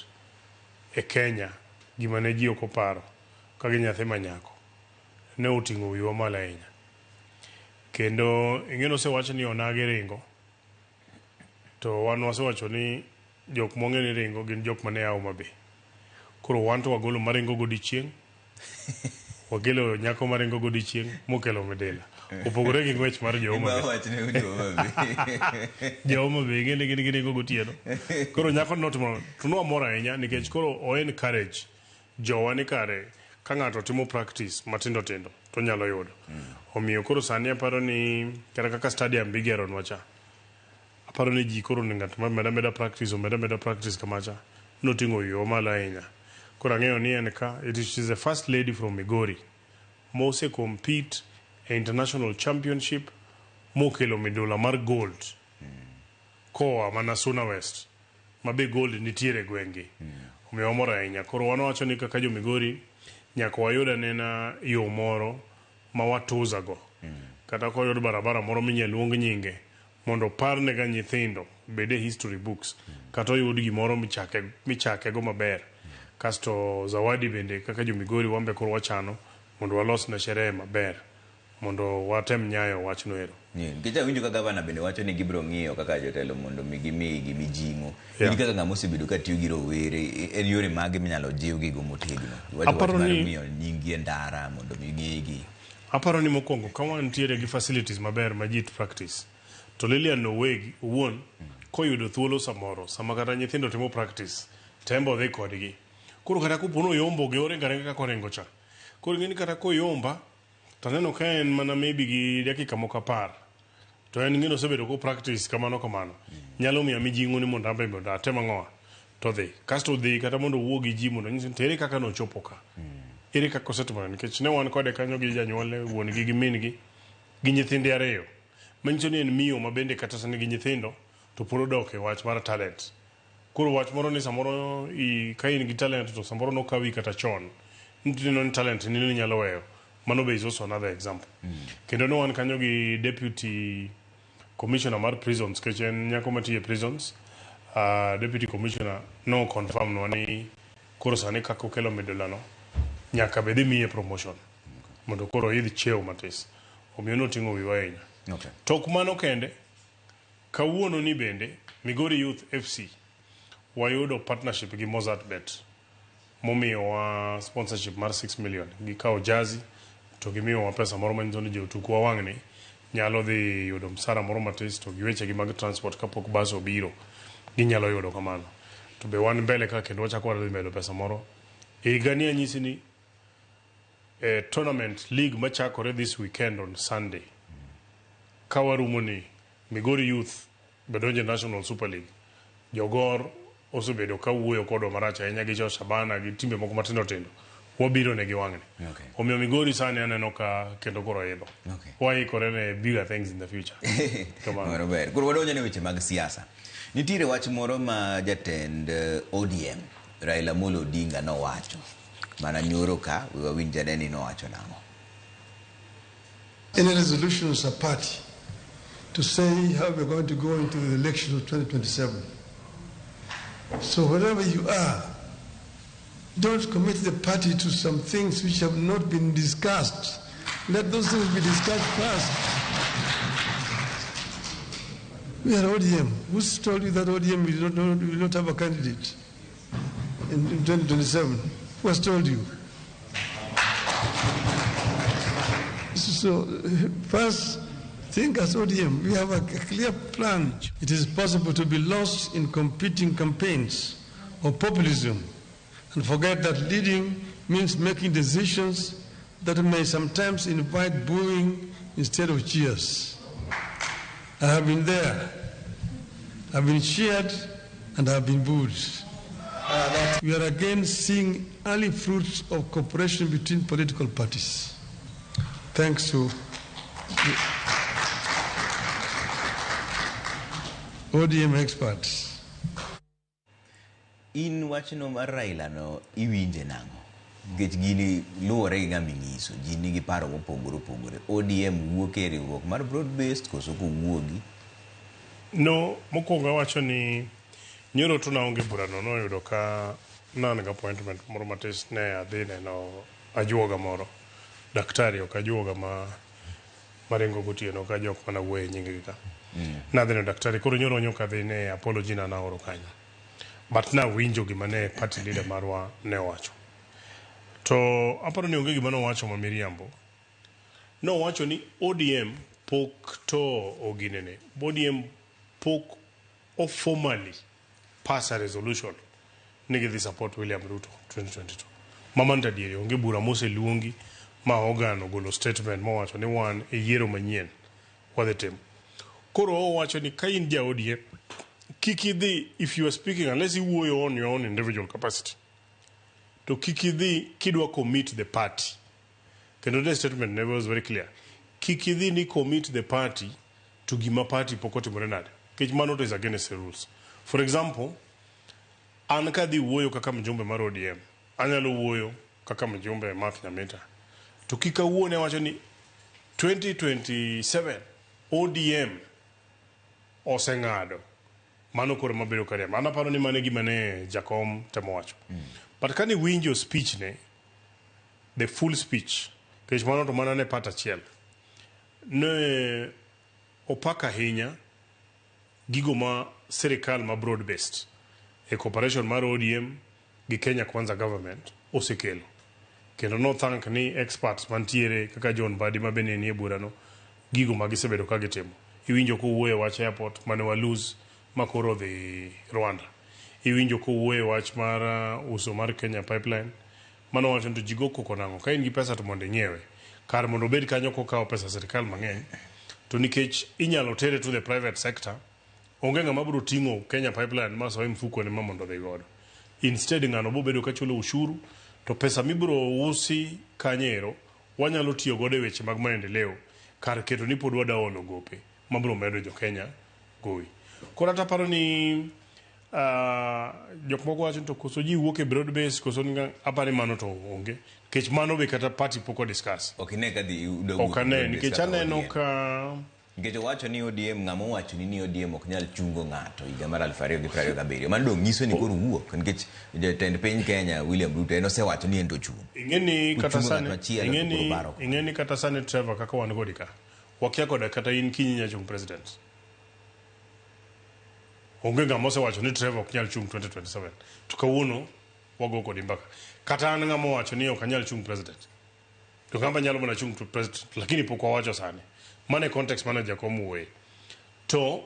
e Kenya, gima ne ji ok oparo ka gi nyathi manyako, ne oting'o wiwa malo ahinya. Kendo ing'e nosewach ni onagi ringo, to wan wasewacho ni jok mong'e ni ringo gin jok mane a Homa Bay. Koro wan to wagolo maringo godiechieng', wakelo nyako maringo godiechieng' mokelo midila. Opogore gi ng'wech mar jo Homa Bay. Jo Homa Bay ing'e ni gin giringo gotieno. Koro nyako notimo to nwamor ahinya nikech koro o encourage jowa ni kare ka ng'ato timo practice matindo tindo to onyalo yudo. Omiyo koro sani aparo ni kata kaka stadium bigeronwa cha, aparo ni ji koro ni ng'at ma meda meda practice omeda meda practice kamacha noting'o wiwa malo ahinya. Koro ang'eyo ni en ka, it is she's the first lady from Migori mose compete e international championship mokelo midula mar gold koa mana Suna West ma be gold nitiere e gweng'gi. Omiyo wamor ahinya. Koro wan wawacho ni kaka jo Migori nyaka wayud anena yo moro ma watuza go. Kata koyud barabara moro minyal luong nyinge mondo oparne ga nyithindo obed e history books kata oyud gimoro michake go maber. Kasto zawadi bende kaka jo Migori wan be koro wachano mondo walos ne sherehe maber mondo watem nyayo wachno ero. Nikech awinjo ka gavana bende wacho ni gibiro ng'iyo kaka jotelo mondo mi gimigi mijing'o. Yeah. In kaka ng'ama osebedo ka tiyo gi rowere, en yore mage minyalo jiwgigo motegno? Iwacho wach Aparo mar ni miyo nyinggi e ndara mondo mi ng'egi. Aparo ni mokwongo ka wantiere gi facilities maber ma ji practice to Lilian owegi owuon koyudo thuolo samoro sama kata nyithindo timo practice tembo dhi kodgi. Koro kata kopo ni oyombo gi oringo aringa kaka oringo cha. Koro ing'e ni kata koyomba to aneno ka en mana maybe gi dakika moko 10 to en ng'e ni osebedo ko practice kamano kamano. Nyalo miya mijing'o ni mondo an be mondo atem ang'owa to dhi. Kasto dhi kata mondo owuo gi ji mondo onyis ni to ere kaka nochopo ka. Ere kaka osetimore nikech ne wan kode kanyo gi janyuolne, wuon gi gi min gi gi nyithinde ariyo. Manyiso ni en miyo ma bende kata sani gi nyithindo to pod odok e wach mar talent. Koro wach moro ni samoro ka in gi talent to samoro nokawi kata chon. Nitineno ni talent ni inyalo weyo. Mano be is also another example. Kendo ne wan kanyo gi deputy commissioner mar prisons nikech en nyako matiyo e prisons. Deputy commissioner no confirm nwa ni koro sani kaka okelo midula no nyaka be dhi miye promotion mondo koro oidh cheo matis. Omiyo noting'o wiwa ahinya. Okay. Tok mano kende, kawuono ni bende Migori Youth FC wayudo partnership gi Mozart Bet momiyowa sponsorship mar 6 million. Gikawo jazi to gimiyowa pesa moro manyiso ni jotukwa wang'ni nyalo dhi yudo msara moro matis to gi wechegi mag transport kapok bas obiro ginyalo yudo kamano. To be wan mbele ka kendo wachako wadhi medo pesa moro. E higani anyisi ni e tournament league machakore this weekend on Sunday ka warumo ni Migori Youth be donjo e National Super League. Jogor osebedo ka wuoyo kodwa marach ahinya gi jo Shabana gi timbe moko matindo tindo wabiro ne gi wang'ni. Omiyo Migori sani aneno ka kendo koro idho. Waikore ne bigger things in the future. Kamano. Mano ber. Koro wadonjo ne weche mag siasa. Nitiere wach moro ma jatend ODM Raila Amolo Odinga nowacho mana nyoro ka we wawinj ane ni nowacho nang'o. Any resolution as a party to say how we're going to go into the election of 2027. So wherever you are, don't commit the party to some things which have not been discussed. Let those things be discussed first. We are ODM. Who's told you that ODM will not have a candidate in 2027? Who has told you? So first, think as ODM. We have a clear plan. It is possible to be lost in competing campaigns or populism and forget that leading means making decisions that may sometimes invite booing instead of cheers. I have been there. I've been cheered and I've been booed. We are again seeing early fruits of cooperation between political parties. Thanks to the ODM experts. In wachno mar Raila no iwinje nang'o? Nikech gini luwore gi ng'ama inyiso, ji nigi paro mopogore opogore. ODM wuok e riwruok mar broad based koso kowuogi? No, mokwongo awacho ni nyoro to naonge burano noyudo ka ne an gi appointment moro matis ne adhi neno ajuoga moro. Daktari ok ajuoga ma maringo gotieno ka jok mana wuoye e nying gi ka. Nadhi neno daktari koro nyoro nyoka adhi ne apology na naoro kanyo. But nawinjo gima ne party leader marwa ne owacho. To aparo ni onge gima nowacho ma miriambo. Nowacho ni ODM pok to oginene. ODM pok o formally pass a resolution ni gidhi support William Ruto 2022. Mama to adieri onge bura moseluongi ma organ ogolo statement mowacho ni wan e yiero manyien wadhi timo. Koro owacho ni ka in ja ODM kik idhi if you are speaking unless iwuoyo on your own individual capacity to kik idhi kidwa commit the party. Kendo the statement never was very clear. Kik idhi ni commit the party to gima party pok otimore nade. Nikech mano to is against the rules. For example, an kadhi wuoyo kaka mjumbe mar ODM, anyalo wuoyo kaka mjumbe Mark Nyamita. To kik awuo ne wacho ni 2027 ODM oseng'ado. Mano koro mabedo kariembo. An aparo ni mano e gima ne Jakom temo wacho. But kane winjo speech ne, the full speech, nikech mano to mana ne part achiel, ne opak ahinya gigo ma sirikal ma broad based e cooperation mar ODM gi Kenya Kwanza government osekelo. Kendo no thank ni experts mantiere kaka John Mbadi ma bende nie burano gigo ma gisebedo ka gitimo. Iwinjo kowuoyo e wach airport mane wa lose ma koro odhi Rwanda. Iwinjo kowuoyo e wach mar uso mar Kenya Pipeline. Mano wacho ni to ji go koko nang'o? Ka in gi pesa to mondo ing'iewe. Kar mondo obed kanyo kokawo pesa sirikal mang'eny, to nikech inyalo tere to the private sector, onge ng'ama biro ting'o Kenya Pipeline ma soe mfuko ne ma mondo odhi godo. Instead ng'ano biro bedo ka chulo ushuru to pesa mibiro usi kanyo ero wanyalo tiyo godo e weche mag maendeleo kar keto ni pod wada olo gope mabiro medo jo Kenya gowi. Koro ata aparo ni jok moko wacho ni to koso ji wuok e broad base koso aparo ni mano to onge nikech mano be kata party pok o discuss. Ok ine ka dhi Ok ane nikech aneno ka Nikech owacho ni ODM ng'ama owacho ni ODM ok nyal chungo ng'ato higa mar 2027. Mano dong nyiso ni koro wuok nikech jatend piny Kenya William Ruto en osewacho ni en to ochung'. Ing'eni kata Ochungo ng'at sani machielo to koro baro. Ing'eni kata sani Trevor kaka wan kodi ka wakia koda kata in kiny inya chung president. Onge ng'ama osewacho ni Trevor ok nyal chung 2027. To kawuono wago kodi mbaka. Kata an ng'ama owacho ni ok anyal chung president. To kamba nyalo mana chung to president lakini pok wawacho sani. Mano e context mane Jakom wuoye. To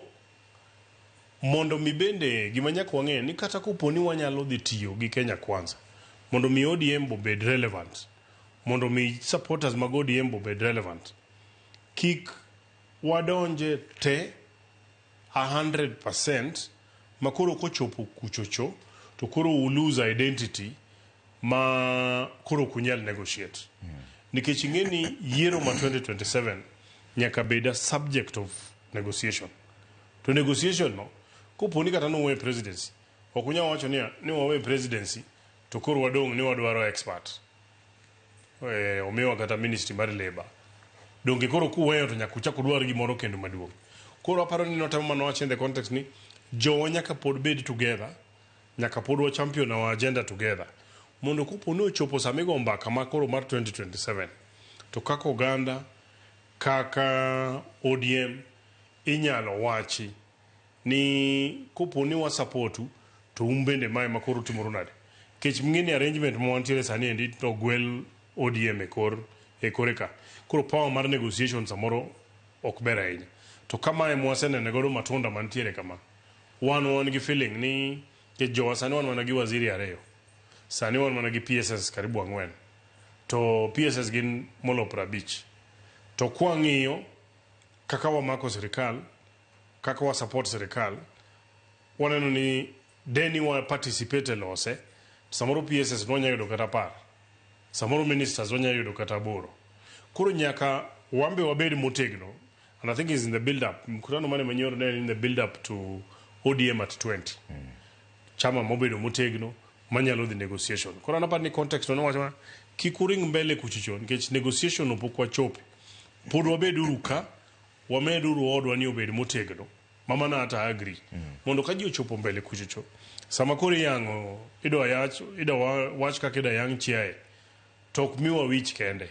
mondo mi bende gima nyaka wang'e ni kata kopo ni wanyalo dhi tiyo gi Kenya Kwanza mondo mi ODM obed relevant, mondo mi supporters mag ODM obed relevant, kik wadonje te 100% Ma koro kochopo kuchocho to koro u lose identity ma koro ok unyal negotiate. Nikech ing'e ni yiero ma 2027 nyaka bed a subject of negotiation. To negotiation no, kopo ni kata nuwe presidency, ok unyal wacho niya, ni wawe presidency to koro wadong' ni wadwaro expert. Omiwa kata ministry mar labor. Donge koro kuweyo to nyaka uchak udwar gimoro kendo maduong'. Koro aparo ni notemo mana wacho in the context ni jowa nyaka pod bed together, nyaka pod wa champion our agenda together. Mondo kopo ni ochopo sama igo mbaka ma koro mar 2027, to kaka oganda, kaka ODM, inyalo wachi ni kopo ni wa support u, to un bende mae ma koro utimuru nade. Nikech ng'e ni arrangement ma wantiere sani endi to gwel ODM e kore ka. Koro power mar negotiation samoro ok ber ahinya. To kamae mwasenene godo matunda mantiere kama, wan gi feeling ni nikech jowa sani wan mana gi waziri ariyo. Sani wan mana gi PSS karibu 4. To PSS gin molo 50. To kwang'iyo kaka wamako sirikal, kaka wa support sirikal, waneno ni deni wa participate e lose, samoro PSS nwanya yudo kata 10. Samoro ministers wanya yudo kata 8. Koro nyaka wambe wabed motegno. And I think it's in the build up. Mkutano mane manyoro ne in the build up to ODM at 20. Chama mobedo motegno manyalo dhi negotiation. Koro an aparo ni context no nowacho ma kik uring mbele kuchicho nikech negotiation no pok wachope. Pod wabeduru ka, wameduru odwa ni obed motegno. Mama na ata agree. Mondo ka ji ochopo mbele kuchicho, sama koro iyang'o idwa yach, idwa wach kaka idwa yang' chiaye, to ok miwa wich kende.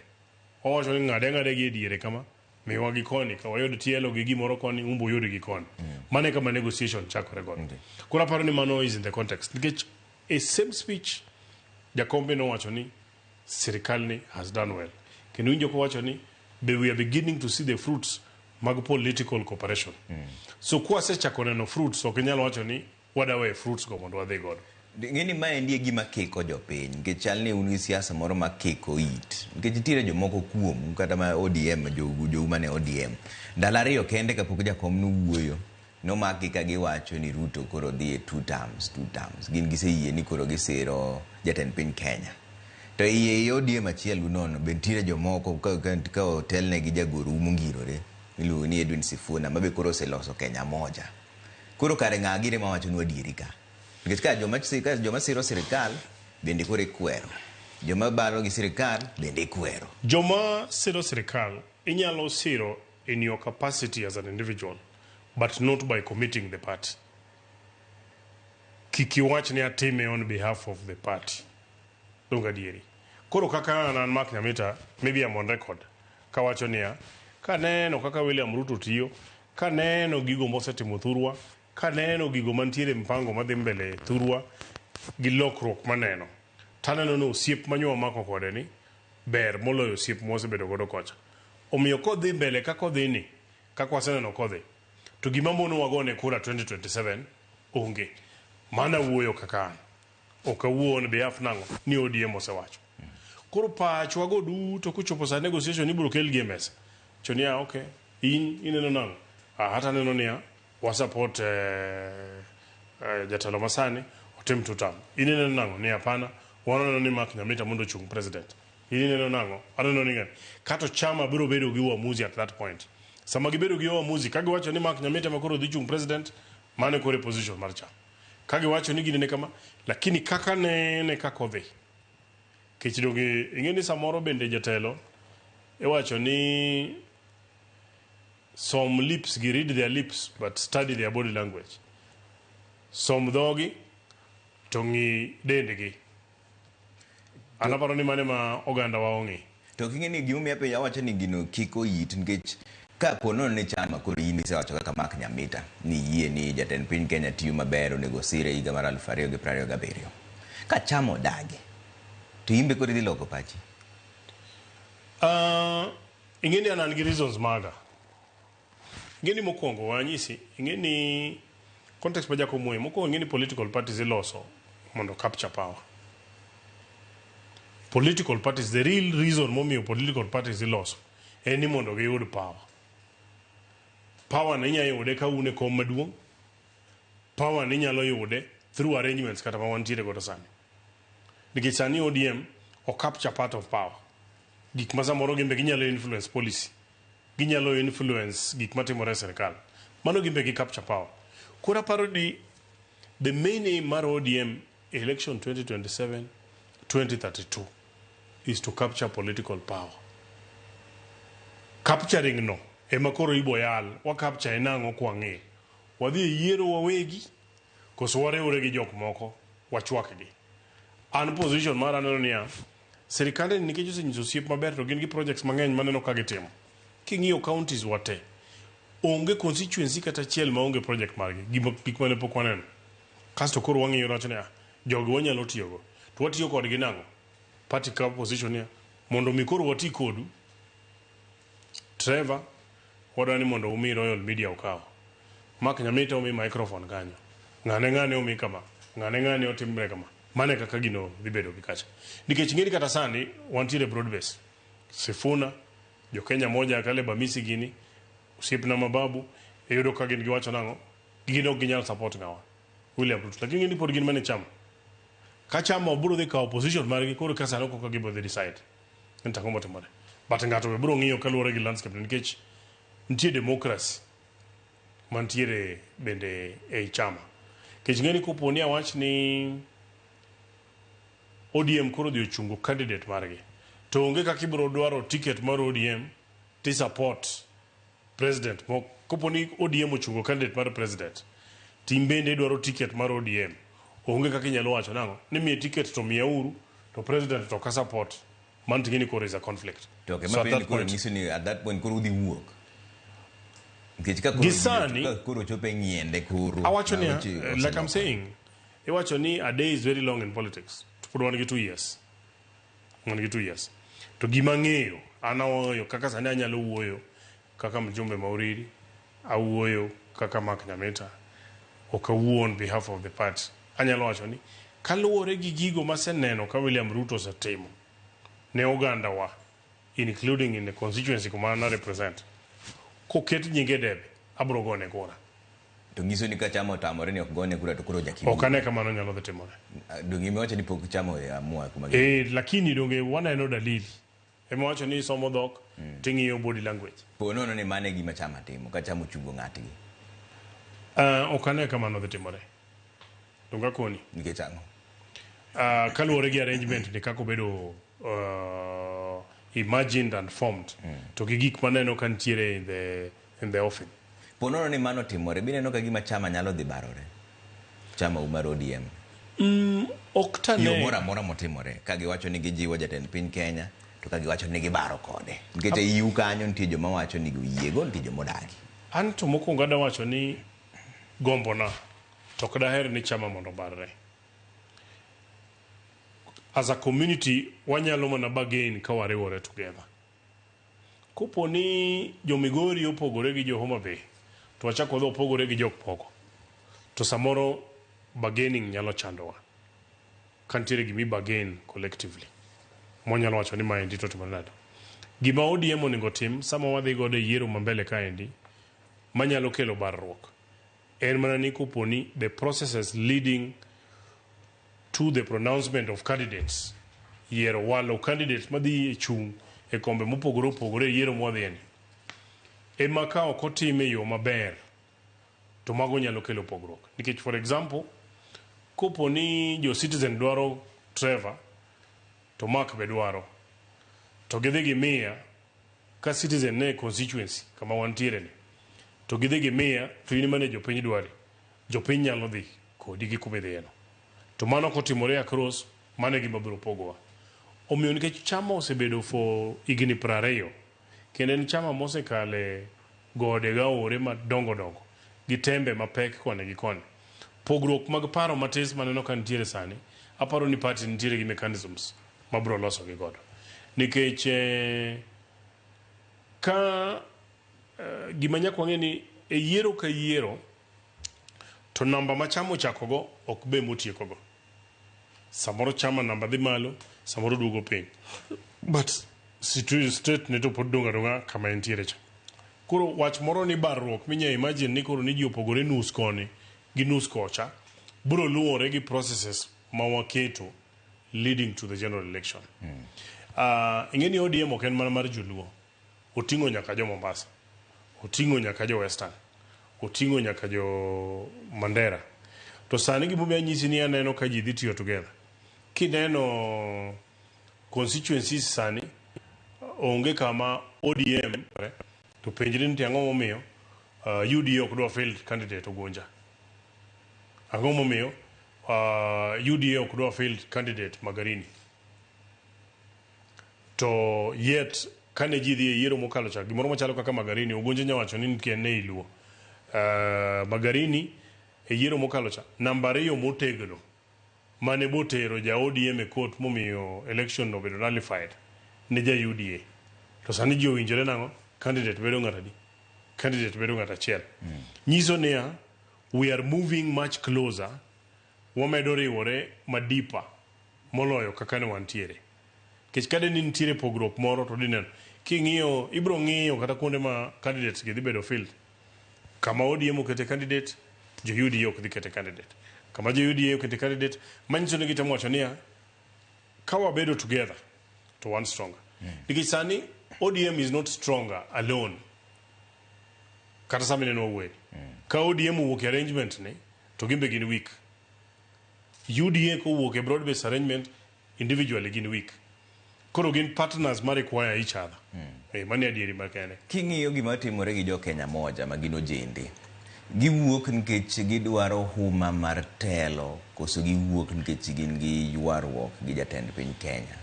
Owacho ni ng'ade ang'ade gi e diere kama, miwa gi koni, ka wayud tielo gi gimoro koni, umbo uyud gi koni. Mano e kama negotiation chakore godo. Koro aparo ni mano is in the context. Nikech e same speech, Jakombe nowacho ni sirikal ni has done well. Kendo winjo kowacho ni be we are beginning to see the fruits mag political cooperation. So kwasechako neno fruits, ok inyal wacho ni wadawe fruits go mondo wadhi godo. Ng'eni maendi e gima kiko jopiny nikech chal ni un gi siasa moro ma kiko it. Nikech nitiere jomoko kuomu kata ma ODM, jou mane ODM. Ndalo 2 kende kapok jakom nowuoyo, nomakgi ka giwacho ni Ruto koro dhi e 2 terms, 2 terms. Gin giseyie ni koro gisiro jatend piny Kenya. To iye ODM achiel unono, be nitiere jomoko ka otelne gi jagoro mongirore miluongo ni Edwin Sifuna ma be koro oseloso Kenya moja. Koro kare ng'a gire mawachonu adieri ka? Nikech ka joma siro sirikal bende koro ikwero. Joma baro gi sirikal bende ikwero. Joma siro sirikal inyalo siro in your capacity as an individual, but not by committing the party. Kik iwach ni atime on behalf of the party. Donge adieri. Koro kaka an an Mark Nyamita, maybe I'm on record, kawacho niya, kaneno kaka William Ruto tiyo, kaneno gigo mosetimo thurwa, kaneno gigo mantiere mpango madhi mbele thurwa, gi lokruok maneno, taneno ni osiep manyo wamako kode ni ber moloyo osiep mwasebedo godo kocha. Omiyo kodhi mbele kaka odhi ni, kaka waseneno kodhi, to gima mono wagone kura 2027 onge. Mana wuoyo kaka an. Ok awuo on behalf nang'o ni ODM osewacho. Koro pachwa go duto kochopo sa negotiation ibiro kel gi e mesa. To niya, okay, in ineno nang'o? Ah, hata aneno niya, wa support jatelo masani otim two term. In ineno nang'o? Ni hapana, wan waneno ni Mark Nyamita mondo ochung president. In ineno nang'o? Aneno ni ng'ani. Kato chama biro bedo gi uamuzi at that point. Sama gibedo gi uamuzi, ka giwacho ni Mark Nyamita ma koro dhi chung president, mano e koro e position mar chama. Ka giwacho ni ginene kama, lakini kaka nene kaka odhi. Kech donge ing'e ni samoro bende jatelo iwacho ni som lips gi, read their lips but study their body language. Som dhogi to ng'i dendgi. An aparo ni mano ema oganda wa ong'i. To ok ing'e ni gimomiyo apenjo awacho ni gino kiko it nikech ka po nono ni chama koro in isewacho kaka Mark Nyamita ni yie ni jatend piny Kenya tiyo maber onego sire higa mar 2027. Ka chama odagi to in be koro idhi loko pachi. Ing'e ni an an gi reasons maga. Ing'e ni mokwongo wanyisi, ing'e ni context ma Jakom wuoye, mokwongo ing'e ni political parties iloso mondo capture power. Political parties, the real reason momiyo political parties iloso en ni mondo giyud power. Power no inya yude ka un e kom maduong', Power ni inyalo yude through arrangements kata ma wantiere godo sani. Nikech sani ODM o capture part of power. Gik ma samoro gin be ginyalo influence policy. Ginyalo influence gik matimore e sirkal. Mano gin be gi capture power. Koro aparo ni the main aim mar ODM e election 2027 2032 is to capture political power. Capturing no ema koro ibo yal. Wa capture e nang'o kwang'e. Wadhi e yiero wawegi koso wariwre gi jok moko wachwakgi. An position mara aneno niya, sirikande ni nikech osenyiso osiep maber to gin gi projects mang'eny maneno ka gitimo. King'iyo counties wa te, onge constituency kata achiel maonge project margi, gima gik mane pok waneno. Kasto koro wang'iyo wacho niya, jogi wanyalo tiyogo. To watiyo kodgi nang'o? Party ka position niya, mondo mi koro wati kodu, Trevor, wadwa ni mondo umi Royal Media okaw. Mark Nyamita omi microphone kanyo. Ng'ane ng'ane omi kama. Ng'ane ng'ane otimre kama. Mano e kaka gino dhi bedo gi kacha. Nikech ing'eni kata sani wantiere broad base. Sifuna, jo Kenya moja Caleb Amisi gini, osiepna ma Babu, iyudo ka gin giwacho nang'o? Gin ok ginyal support ng'awa? William Ruto. Lakini ing'eni pod gin mana e chama. Ka chama biro dhi kawo position margi koro ka sano koka gibo dhi decide. Ni to ang'o motimore. But ng'ato be biro ng'iyo kaluwore gi landscape nikech nitie democracy mantiere bende ei chama. Nikech ing'eni kopo ni awach ni ODM koro odhi ochungo candidate margi to onge kaka ibiro dwaro ticket mar ODM ti support president mo kopo ni ODM ochungo candidate mar president tim bende idwaro ticket mar ODM onge kaka inyalo wacho nang'o ni miye ticket to miya uru to president to ka support mano ting'e ni koro is a conflict. To okay, So at ma that koro point nyiso ni at that point koro udhi wuok. Nikech ka koro Gi sani- ka koro chopo e ng'iende koro. Awacho ma niya, weche like I'm oselokore. saying, iwacho ni a day is very long in politics. To pod wan gi 2 years. Wan gi 2 years. To gima ang'eyo, an awuoyo kaka sani anyalo wuoyo kaka mjumbe ma Uriri, awuoyo kaka Mark Nyamita, ok awuo on behalf of the party. Anyalo wacho ni kaluwore gi gigo maseneno ka William Ruto osetimo ne oganda wa, including in the constituency kuma an represent, koket nyinge e debe, abro gone kura. To nyiso ni ka chama otamore ni ok gone kura to koro jakim. Ok ane ka mano nyalo dhi timore. Donge imiwacho ni pok chama oamua kuma Eh, lakini donge waneno dalili. Ema wacho ni isomo dhok ting'iyo body language. Po nono ni mano e gima chama timo ka chama ochungo ng'atgi. Ok ane ka mano dhi timore. Donge akoni. Nikech ang'o? Kaluwore gi arrangement ni kaka obedo imagined and formed to gi gik maneno ka nitiere in the offing. Po nono ni mano timore, bineno ka gima chama nyalo dhi barore. Chama u mar ODM. Ok tane. Yo moro amora motimore ka giwacho ni gijiwo jatend piny Kenya to ka giwacho ni gibaro kode. Nikech e iu kanyo nitie joma wacho ni oyiego, nitie joma odagi. An to mokwongo adwa wacho ni gombona to ok daher ni chama mondo obarre. As a community wanyalo mana bargain ka wariwore together. Kopo ni jo Migori opogore gi jo Homa Bay to wachako wadhi opogore gi jok moko to samoro bargaining nyalo chandowa. Ka nitiere gimi bargain collectively mwanyalo wacho ni maendi to timore nade. Gima ODM onego tim sama wadhi godo e yiero ma mbele kaendi manyalo kelo barruok en mana ni kopo ni the processes leading to the pronouncement of candidates yiero walo candidates madhi e chung' e kombe mopogore opogore e yiero mwadhieni ema ka ok otim e yo maber to mago nyalo kelo pogruok nikech for example kopo ni jo Citizen dwaro Trevor to Mark be dwaro to gidhi gimiya ka Citizen ne constituency kama wantiere ni to gidhi gimiya to in mane jopiny dwari jopiny nyalo dhi kodi gi kuma idhiyeno to mano kotimore across mano e gima biro pogowa omiyo nikech chama osebedo for higni 20 kendo en chama mosekale gode gaore madongo dongo gi tembe mapek koni gi koni pogruok mag paro matis maneno ka nitiere sani aparo ni party nitiere gi mechanisms mabiro loso gi godo nikech ka gima nyaka wang'e ni e yiero ka yiero to namba ma chama ochakogo ok be motiekogo samoro chama namba dhi malo samoro duogo piny but state ne to pod dong' adong'a kama entiere cha koro wach moro ni barruok minya imagine ni koro ni ji opogore nus koni gi nus kocha biro luwore gi processes ma waketo leading to the general election. Ing'e ni ODM ok en mana mar joluo. Oting'o nyaka jo Mombasa. Oting'o nyaka jo Western. Oting'o nyaka jo Mandera. To sani gimomiyo anyisi ni aneno ka ji dhi tiyo together. Kineno constituencies sani onge kama ODM to penjri ni ang'o momiyo UDA ok dwa field candidate Ugunja. Ang'o momiyo UDA ok dwa field candidate Magarini. To yet kane ji dhi e yiero mokalo cha gimoro machalo kaka Magarini Ugunja nyawacho ni nitie ne iluo. Magarini e yiero mokalo cha namba ariyo motegno mane botero ja ODM e court momiyo election obedo nullified ne ja UDA. To sani ji owinjore nang'o? Candidate bedo ng'at adi? Candidate bedo ng'at achiel. Nyiso niya, we are moving much closer, wamedo riwore madipa moloyo kaka ne wantiere. Nikech kade ni nitiere pogruok moro to dineno. King'iyo, ibro ng'iyo kata kuonde ma candidates gi dhi bedo field. Kama ODM okete candidate, jo UDA ok dhi kete candidate. Kama jo UDA okete candidate, manyiso ni gitemo wacho niya, ka wabedo together, to wan stronger. Nikech sani ODM is not stronger alone. Kata sama ineno wawuoye. Ka ODM owuok e arrangement ni, to gin be gin weak. UDA kowuok e broad based arrangement, individually gin weak. Koro gin partners ma require each other. Mano e adieri makende. King'iyo gima timore gi jo Kenya moja ma gin ojende, giwuok nikech gidwaro huma mar telo koso giwuok nikech gin gi ywaruok gi jatend piny Kenya?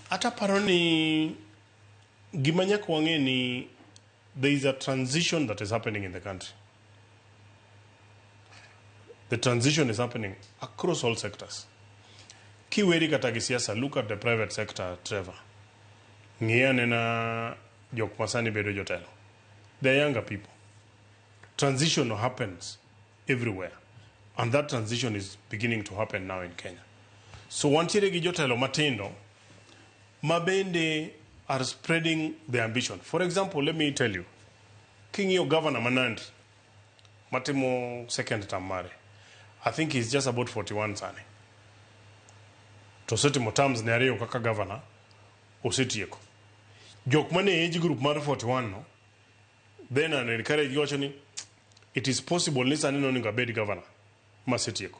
Ata paro ni gima nyaka wang'e ni there is a transition that is happening in the country. The transition is happening across all sectors. Kiweri kata gi siasa, look at the private sector, Trevor. Ng'i anena jok masani bedo jotelo. The younger people. Transition happens everywhere. And that transition is beginning to happen now in Kenya. So wantiere gi jotelo matindo ma bende are spreading the ambition. For example, let me tell you, king'iyo governor ma Nandi, matimo second term mare, I think he's just about 41 sani. To osetimo terms ne ariyo kaka governor, osetieko. Jok mane age group mar 41 no, then and encourage giwacho ni it is possible ni sani nonego abed governor masetieko.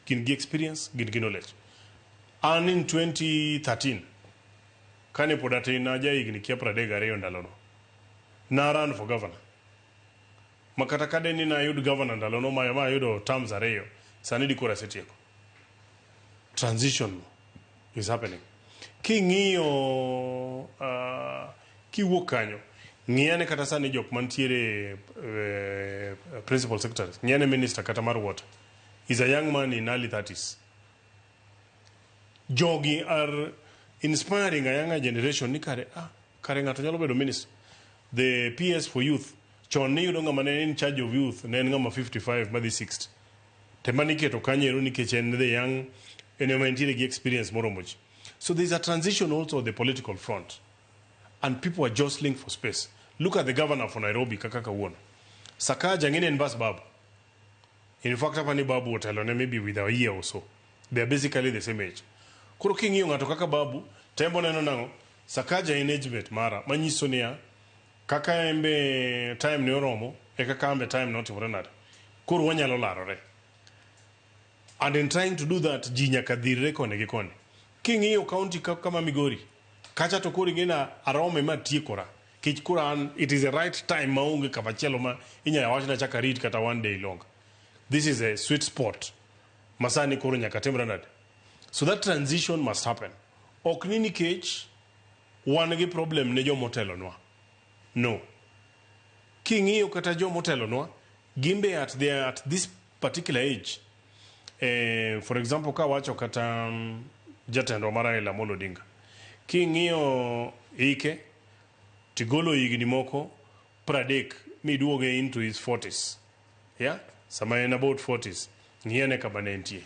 Gin gi experience, gin gi knowledge. An in 2013, kane pod atin aja higni kia 32 ndalono, na run for governor. Ma kata kade ni nayud governor ndalono ma ayudo terms ariyo, sani dikoro asetieko. Transition is happening. King'iyo kiwuok kanyo, ng'iyane kata sani jok mantiere principal secretaries, ng'iyane minister kata mar water, is a young man in early 30s. Jogi are inspiring a younger generation ni kare, kare ng'ato nyalo bedo minister. The PS for youth, chon niyudo ng'ama ne in charge of youth, ne en ng'ama 55 madhi 60. Te mane iketo kanyo ero nikech en the young, en ema entiere gi experience moromo ji. So there's a transition also on the political front. And people are jostling for space. Look at the governor for Nairobi, kaka kawuono. Sakaja ng'eni en bas babu. In fact, hapa ni babu otelone maybe with a year or so. They are basically the same age. Koro king'iyo ng'ato kaka babu, tembo neno nang'o, Sakaja en age mate mara, manyiso niya, kaka en be time ne oromo, e kaka an be time ne otimore nade. Koro wanyalo larore. And in trying to do that, ji nyaka dhirre koni gi koni. King'iyo county kama Migori, kacha to koro ing'e na arome matiekora. Kech koro an, it is the right time maonge kamachielo ma inyalo wach na chak arit kata one day longer. This is a sweet spot. Masani koro nyaka timre nade. So that transition must happen. Ok ni nikech wan gi problem ne jomotelonwa. No. King'iyo kata jomotelonwa, gin be at this particular age. For example, kawacho kata jatendwa mar Raila Amolo Odinga. King'iyo ike, tigolo higni moko 30 miduoge into his 40s. Yeah? Sama en about 40s. Ng'iyane kama ne entie.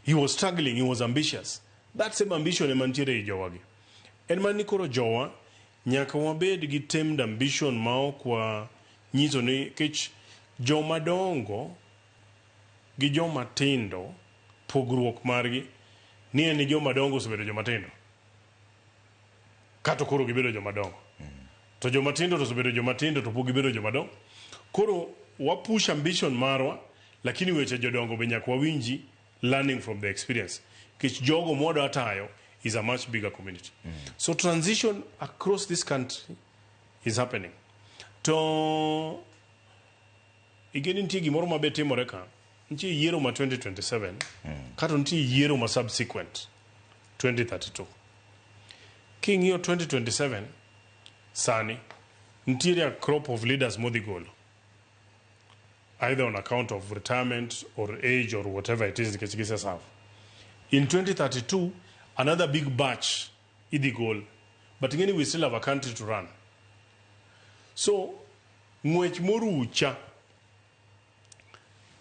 He was struggling, he was ambitious. That same ambition ema nitiere e jowagi. En mana ni koro jowa nyaka wabed gi tamed ambition ma ok wa nyiso ni kech Joma dongo gi joma tindo pogruok margi ni en ni joma dongo osebedo joma tindo kato koro gibedo joma dongo. To joma tindo to osebedo joma tindo to pok gibedo joma dongo. Koro wa push ambition marwa, lakini weche jodongo be nyaka wawinji, learning from the experience. Nikech jogo mwadwa tayo is a much bigger community. So transition across this country is happening. To igeni nitie gimoro mabe timore ka. Nitie yiero ma 2027 kato nitie yiero ma subsequent 2032. King'iyo 2027 sani nitiere a crop of leaders modhi golo either on account of retirement or age or whatever it is nikech giseserve. In 2032 another big batch idhi gol, but ing'eni we still have a country to run. So ng'wech morucha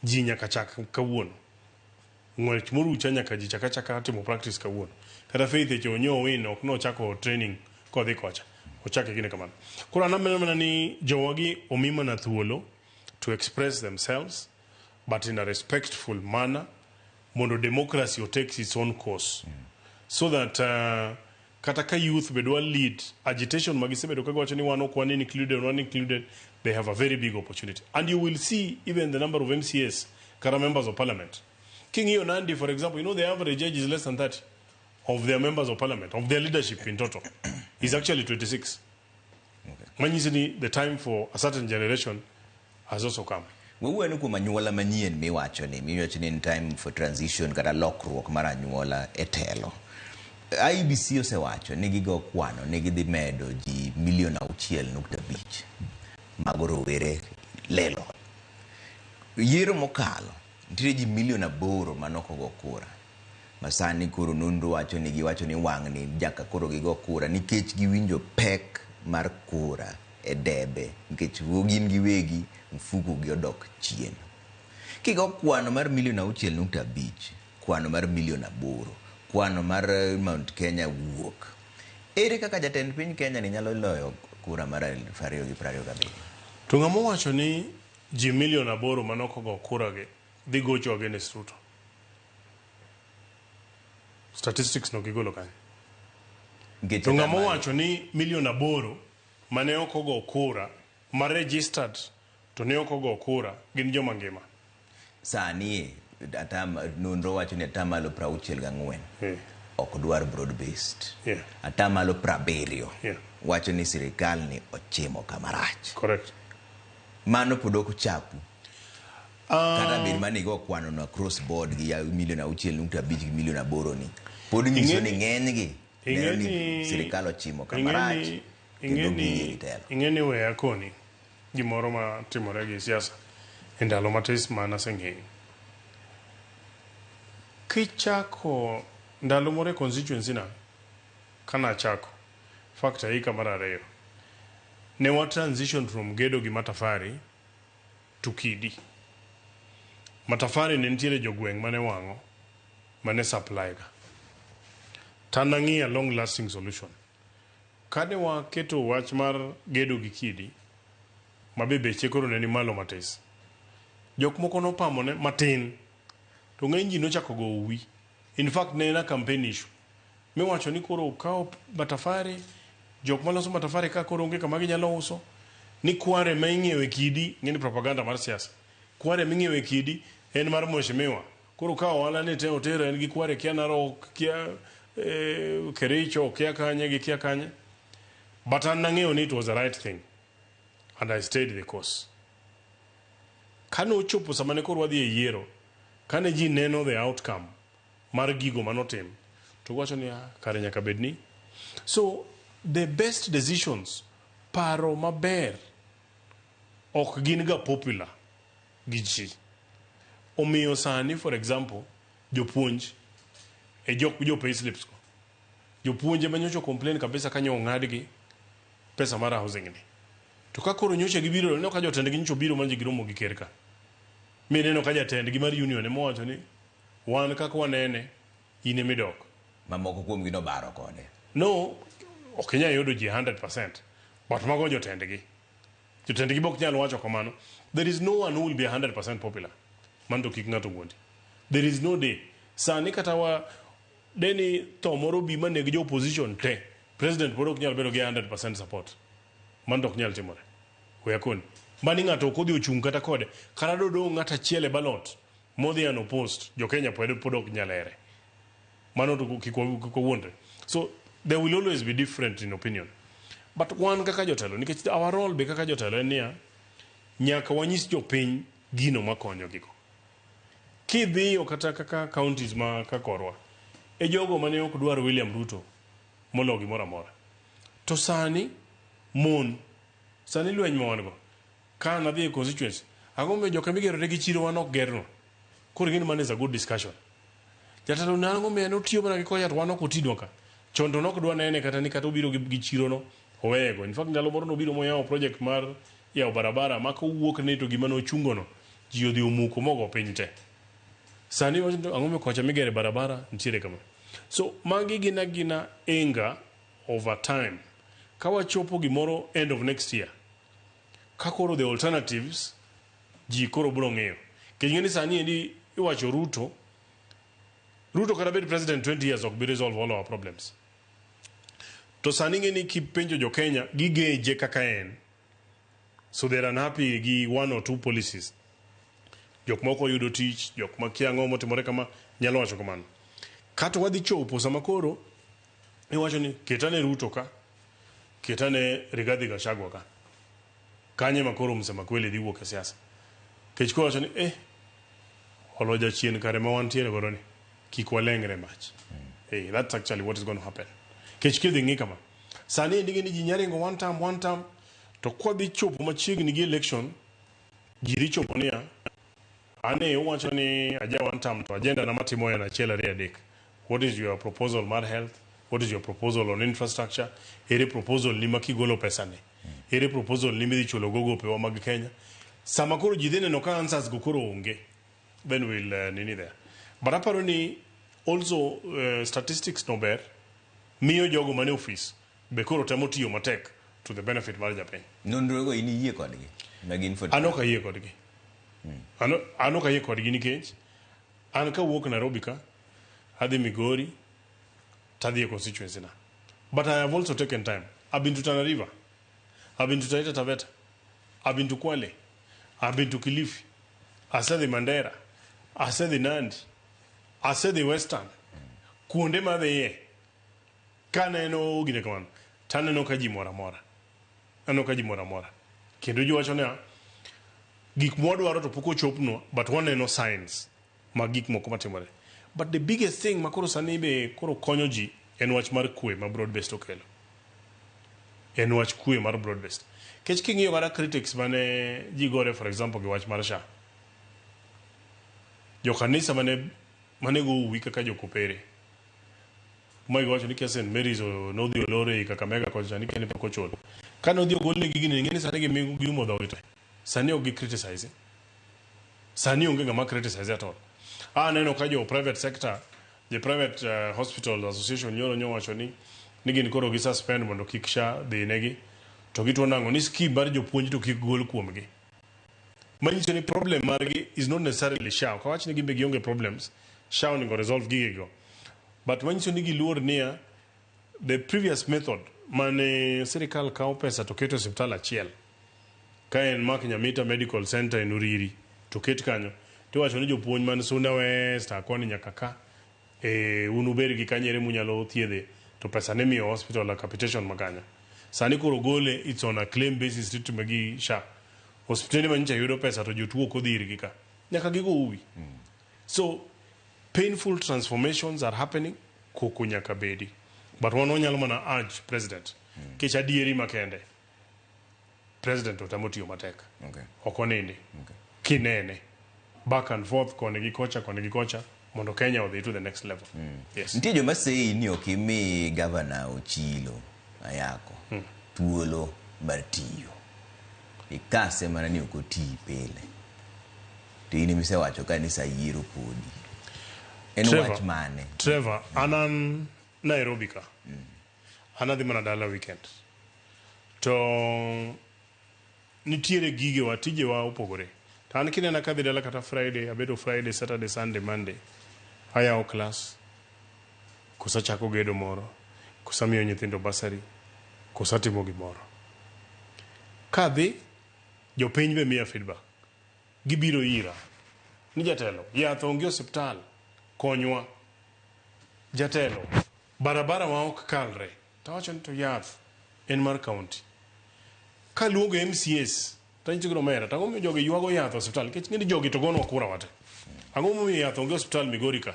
ji nyaka chak kawuono. Ng'wech morucha nyaka ji chak achaka timo practice kawuono. Kata Faith eche onyo win ok nochako training kodhi kocha. Ochake gine kamano. Koro an aneno mana ni jowagi omi mana thuolo to express themselves but in a respectful manner mondo democracy takes its own course. So that kata ka youth be dwa lead agitation ma gisebedo ka giwacho ni wan ok wan included, wan included, they have a very big opportunity. And you will see even the number of MCAs, kata members of parliament. King'iyo Nandi, for example, you know the average age is less than 30 of their members of parliament, of their leadership in total, is actually 26. Manyiso ni the time for a certain generation has also come. Wawuoyo kuom anyuola manyien miwacho ni en time for transition kata lokruok mar anyuola e telo. IEBC osewacho ni gigo kwano ni gidhi medo ji milion 6.5 mago rowere lelo. Yiero mokalo nitiere ji milion 8 manok ogo kura. Masani koro nonro wacho ni giwacho ni wang'ni nyaka koro gigo kura nikech giwinjo pek mar kura e debe nikech gin giwegi mfuko gi odok chien. Kigo kwano mar milion 6.5, kwano mar milion 8, kwano mar Mount Kenya wuok. Ere kaka jatend piny Kenya ni nyalo loyo kura mar 2027? To ng'ama owacho ni ji milion 8 manok ogo kura gi dhi gocho against Ruto? Statistics no gigolo kanye? To ng'ama owacho ni milion 8 mane ok ogo kura ma registered to ne ok ogo kura gin joma ngima? Sani nonro wacho ni atamalo 64 ok dwar broad based. Atamalo 70 wacho ni sirikal ni ochimo kamarach. Correct. Mano pod ok ochapu. Kata bed mane igo kwano no across board gi milion 6.5 gi milion 8 ni. Pod nyiso ni ng'enygi neno ni sirikal ochimo kamarach. Ing'eni weya koni gimoro ma timore gi siasa e ndalo matis ma naseng'eyo. Kichako ndalo moro e constituency na kanachako, fact aika mar 2, ne wa transition from gedo gi matafari to kidi. Matafari ne nitiere jogweng' mane wang'o mane supply ga. Tanang'iyo long lasting solution. Kane waketo wach mar gedo gi kidi, mabe beche koro ne ni malo matis. Jok moko nopamone matin, to ng'eny ji nochako go uwi. In fact, ne en a campaign issue. Miwacho ni koro okaw matafari, jok maloso matafari ka koro onge kama ginyalo uso, ni kware ma ing'iewe kidi, ng'eni propaganda mar siasa. Kware ming'iewe kidi en mar mheshimiwa. Koro ka ohala ni te otero en gi kware kia Narok, kia Kericho, kia kanye gi kia kanye. But an nang'eyo ni it was the right thing. And I stayed the course. Kane ochopo sama ne koro wadhi e yiero, kane ji neno the outcome mar gigo manotim, to giwacho ni kare nyaka bed ni. So the best decisions, paro maber, ok gin ga popular gi ji. Omiyo sani, for example, jopuonj e jok jo payslips go. Jopuonje ma nyocha complain kabisa kanyo ong'adgi pesa mar housing ni. To ka koro nyocha gibiro, ineno ka jotendgi nyocha obiro ma giromo gi ker ka. Mi ineno ka jatendgi mar union ema owacho ni wan kaka wanene in ema idok. Mamoko kuomgi nobaro kode. No, ok inyal yudo ji 100%, but mago jotendgi. Jotendgi be ok nyal wacho kamano. There is no one who will be 100% popular. Mano to kik ng'ato wuondi. There is no day. Sani kata wa deni tho moro bi maneg jo opposition te, president pod ok nyal bedo gi 100% support. Mano to ok nyal timore. We akoni. Mani ng'ato ok odhi ochung' kata kode. Kata dodong' ng'at achiel e ballot modhi unopposed, jo Kenya pod ok nyal here. Mano to kik wawuondre. So there will always be different in opinion. But wan kaka jotelo, nikech our role be kaka jotelo en niya, nyaka wanyis jopiny gino makonyo gigo. Kidhiyo kata kaka counties ma kakorwa, e jogo mane ok dwar William Ruto molo gimoro amora. To sani mon, sani lweny ma wan go, ka nadhi e constituency, ang'o momiyo joka migero negi chiro wan ok gernwa? Koro ing'e ni mano is a good discussion. Jatelo ni ang'o miyo en otiyo mana gi kocha to wan ok otinwa ka. Chon to nok dwa nene kata ni kata obiro gi chiro no oweyego. In fact ndalo moro nobiro moyawo project mar yawo barabara ma kowuok ne to gima nochungo no ji odhi omuko mogo piny te. Sani wacho ni ang'o miyo kocha migere barabara nitiere kama. So magi gin agina anger over time. Ka wachopo gimoro end of next year, ka koro the alternatives ji koro biro ng'eyo. Nikech ing'e ni sani endi iwacho Ruto, Ruto kata bed president 20 years ok bi resolve all our problems. To sani ing'e ni kipenjo jo Kenya gigeje kaka en. So they are unhappy gi one or two policies. Jok moko yudo tich, jok makia ang'o motimore kama, nyalo wacho kamano. Kata wadhi chopo sama koro iwacho ni ketane Ruto ka, ketane Rigathi Gachagua ka. Kanye ma koro msema kweli dhi wuok e siasa. Kech koro wacho ni eh, olo jachien kare ma wantiere godo ni, kik walengre mach. Hey, that's actually what is going to happen. Kech kidhi ng'i kama. Sani endi ni ji nyaringo one term, one term, to kwadhi chopo machiegni gi election, ji dhi chopo niya, ane uwacho ni aja one term to agenda na matimo en achiel ariyo adek. What is your proposal mar health? What is your proposal on infrastructure? Ere proposal ni ma kigolo pesa ni? Ere proposal ni midhi chulo go gopewa mag Kenya? Sama koro ji dhi neno ka answers go koro onge, then we'll nini there. But aparo ni also statistics no ber, miyo jogo mane office be koro temo tiyo matek to the benefit mar japiny. Nonro go in iyie kodgi? Ma gin 45. An ok ayie kodgi. An ok ayie kodgi nikech an kawuok Nairobi ka, adhi Migori, tadhi e constituency na. But I have also taken time. I've been to Tana River. I've been to Taita Taveta. I've been to Kwale. I've been to Kilifi. Asedhi Mandera. Asedhi Nandi. Asedhi Western. Kuonde madhiye. Kaneno gine kamano. Taneno ka ji mora mora. Aneno ka ji mora mora. Kendo ji wacho niya, gik mwadwaro to pok ochopnwa, but waneno signs mag gik moko matimore. But the biggest thing ma koro sani be koro konyo ji en wach mar kwe ma broad based okelo. En wach kwe mar broad based. Kech king'iyo kata critics mane ji gore for example gi wach mar SHA. Jokanisa mane go uwi kaka jokopere. Ma giwacho ni kia St. Mary's nodhi olore ei Kakamega kocha ni kene pok ochul. Ka nodhi ogolnegi gini, ing'e ni sani giumo dhogi te. Sani ok gi criticize. Sani onge ng'ama criticize at all. Aneno ka jo private sector, the private hospital association nyoro nyowacho ni gin koro gi suspend mondo kik SHA dhi negi. To gituo nang'o ni scheme mar jopuonj to kik gol kuomgi. Manyiso ni problem margi is not necessarily SHA. Ok awach ni gin be gionge problems. SHA onego resolve gigego. But manyiso ni giluor niya, the previous method mane sirikal kawo pesa to keto e osiptal achiel. Ka en Mark Nyamita Medical Center en Uriri to ket kanyo. Tiwacho ni jopuonj man Suna West koni nyaka ka un ubed gi kanyere munyalo thiedhe to pesa ne miyo hospital a capitation ma kanyo. Sani koro gole it's on a claim basis titime gi SHA. Hospitende manyicha yudo pesa to jotuo ok odhi irgi ka. Nyaka gigo uwi. So painful transformations are happening, koko nyaka bedi. But wan wanyalo mana urge president. Kech adieri makende. President otemo tiyo matek. Ok onindi. Kinene. Back and forth koni gi kocha, koni gi kocha, mondo Kenya odhi to the next level. Yes. Nitie joma sei ni ok imi gavana Ochilo Ayako thuolo mar tiyo. Ikase mana ni ok oti pile. To in emisewacho ka ni sa yiero podi. En wach mane? Trevor, an an Nairobi ka. An adhi mana dala weekend. To Nitiere gigewa, tijewa opogore. To an kinena kadhi dala kata Friday, abedo Friday, Saturday, Sunday, Monday. Ayawo class. Koso achako gedo moro. Koso amiyo nyithindo bursary. Koso atimo gimoro. Kadhi, jopiny be miya feedback. Gibiro ira. Ni jatelo, yath onge osiptal. Konywa. Jatelo, barabara wa ok kalre. Tawacho ni to yath en mar county. Kaluongo MCAs, tanyisogi ni omera, to ang'o momiyo jogi ywago yath e osiptal? Nikech ing'e ni jogi to gonwa kura wate. Ang'o momiyo yath onge e osiptal Migori ka?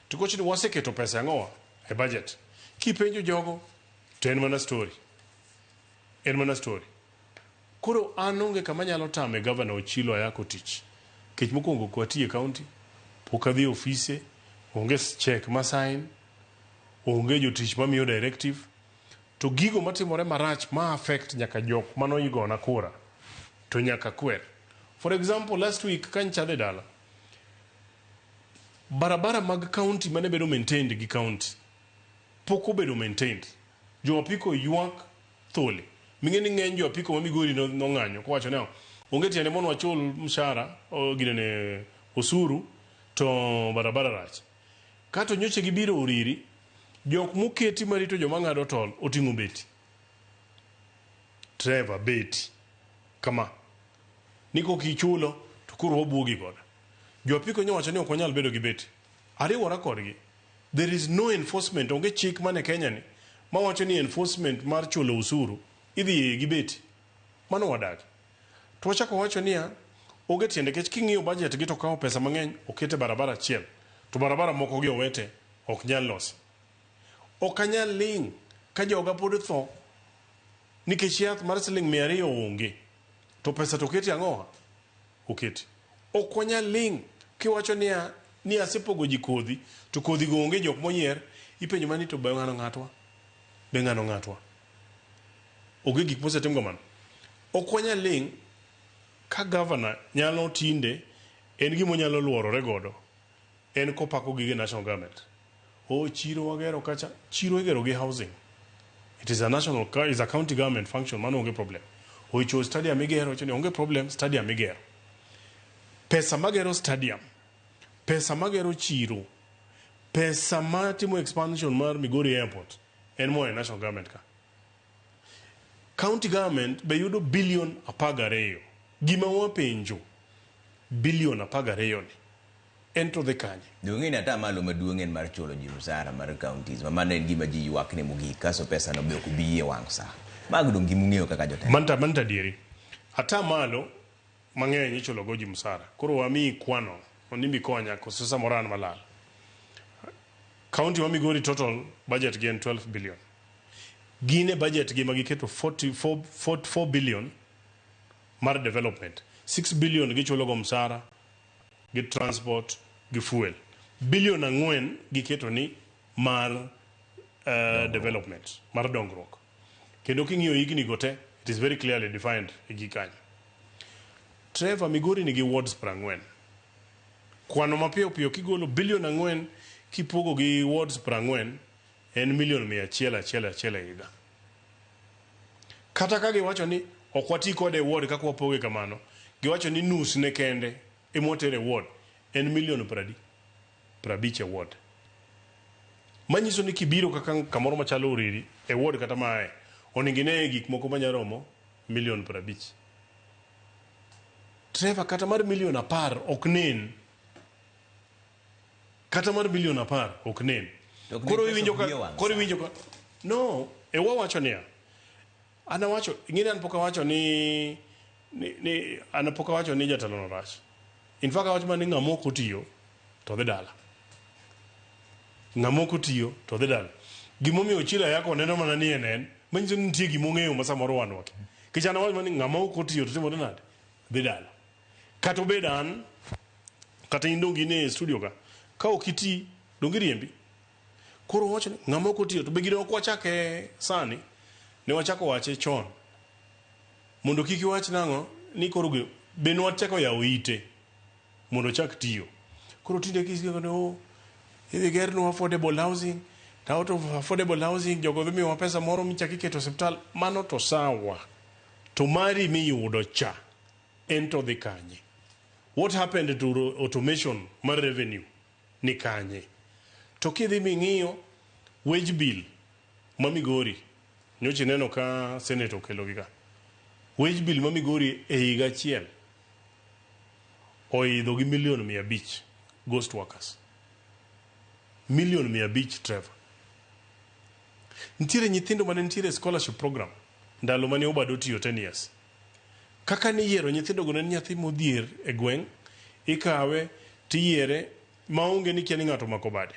To kowacho ni waseketo pesa e ang'owa? E budget. Kipenjo jogo, to en mana story. En mana story. Koro an onge kama anyalo tame Gavana Ochilo Ayako tich. Nikech mokwongo ok wati e county, pok adhi e ofise, onge cheque ma sign, onge jotich mamiyo directive. To gigo matimore marach ma affect nyaka jok manoigona kura to nyaka kwer. For example, last week ka nyicha adhi dala, barabara mag county mane bedo maintained gi county pok obedo maintained. Jo apiko ywak thole. Ming'e ni ng'eny jo apiko ma Migori nong'anyo kowacho ni onge tiende mondo wachul mshahara ginene osuru to barabara rach. Kato nyocha gibiro Uriri, jok moketi marito joma ng'ado tol oting'o beti. Trevor, beti. Kama. Ni kok ichulo to koro wabuogi godo. Jo apiko nyowacho ni ok wanyal bedo gi beti. Ariwora kodgi. There is no enforcement, onge chik mane Kenya ni mawacho ni enforcement mar chulo usuru idhi gi beti. Mano wadagi. To wachako wacho niya, onge tiende nikech king'iyo budget gi to kawo pesa mang'eny okete barabara achiel. To barabara moko gi owete ok nyal losi. Ok anyal ling' ka joga pod tho nikech yath mar siling 200 onge. To pesa to oketi ang'owa? Oketi. Ok wanyal ling' kiwacho niya ni asepogo ji kodhi to kodhi go onge jok moyier, ipenjo mana ni to be ng'ano ng'atwa? Be ng'ano ng'atwa? Onge gik mosetim kamano. Ok wanyal ling' ka gavana nyalo tinde en gima onyalo luorore godo en kopako gige national government. Oh, chiro wagero kacha, chiro igero gi housing. It is a national, is a county government function, mano onge problem. Oicho stadium igero, choni onge problem, stadium igero. Pesa magero stadium, pesa magero chiro, pesa matimo expansion mar Migori Airport, en moa e national government ka. County government be yudo billion 12. Gima wapenjo, billion 12 ni, en to dhi kanye? Dong'e ni ata malo maduong' en mar chulo ji msara mar counties ma mano en gima ji ywak ne mogik kaso pesa no be ok bi e wang' sa. Mago dong' gima ung'eyo kaka jotelo. Manta manta adieri. Ata malo mang'eny ichulo go ji msara. Koro wamiyi kwano mondo imbi konya koso samoro an malal. County ma Migori total budget gi en 12 billion. Gin e budget gi ma giketo 44 4 billion mar development. 6 billion gichulo go msara gi transport gi fuel. Billion 4 giketo ni mar development, mar dongruok. Kendo king'iyo higni go te, it is very clearly defined e gi kanyo. Trevor, Migori nigi wards 40. Kwano mapiyo piyo kigolo billion 4 kipogo gi wards 40 en million 100 1 1 e higa. Kata ka giwacho ni ok wati kode e ward kaka wapoge kamano, giwacho ni nus ne kende ema watere e ward, en million pradi? 50 e ward. Manyiso ni kibiro kaka kamoro machalo Uriri e ward kata mae, onego ine gik moko manya romo million 50. Trevor, kata mar million 10 ok nen. Kata mar million 10 ok nen. Koro iwinjo ka, koro iwinjo ka, no, e wawacho niya, an awacho, ing'eni an pok awacho ni, ni, ni an pok awacho ni jatelo no rach. In fact awacho mana ni ng'ama ok otiyo to dhi dala. Ng'ama ok otiyo to dhi dala. Gimomiyo Ochilo Ayako neno mana ni en en, manyiso ni nitie gima ong'eyo ma samoro wan wakia. Nikech an awacho mana ni ng'ama ok otiyo to timore nade? Dhi dala. Kata obed an, kata in donge in e studio ka, ka ok iti, donge iriembi? Koro wacho ni ng'ama ok otiyo to be gino ok wachake sani, ne wachako wache chon. Mondo kik iwach nang'o ni koro be ne wachako yawo ite mondo ochak tiyo. Koro tinde kisieko ni oh, idhi gernwa affordable housing, to out of affordable housing jogo dhi miyowa pesa moro michak iketo osiptal, mano to sawa. To mari miyudo cha en to dhi kanye? What happened to automation mar revenue ni kanye? To kidhi ming'iyo wage bill ma Migori, nyocha ineno ka Senate okelo gi ka. Wage bill ma Migori e higa achiel oidho gi milion 500 ghost workers. Milion 500, Trevor. Nitiere nyithindo mane nitiere scholarship program ndalo mane Obado tiyo 10 years. Kaka niyiero nyithindo go ne en nyathi modhier e gweng', ikawe tiyiere maonge ni kia ni ng'ato omako bade.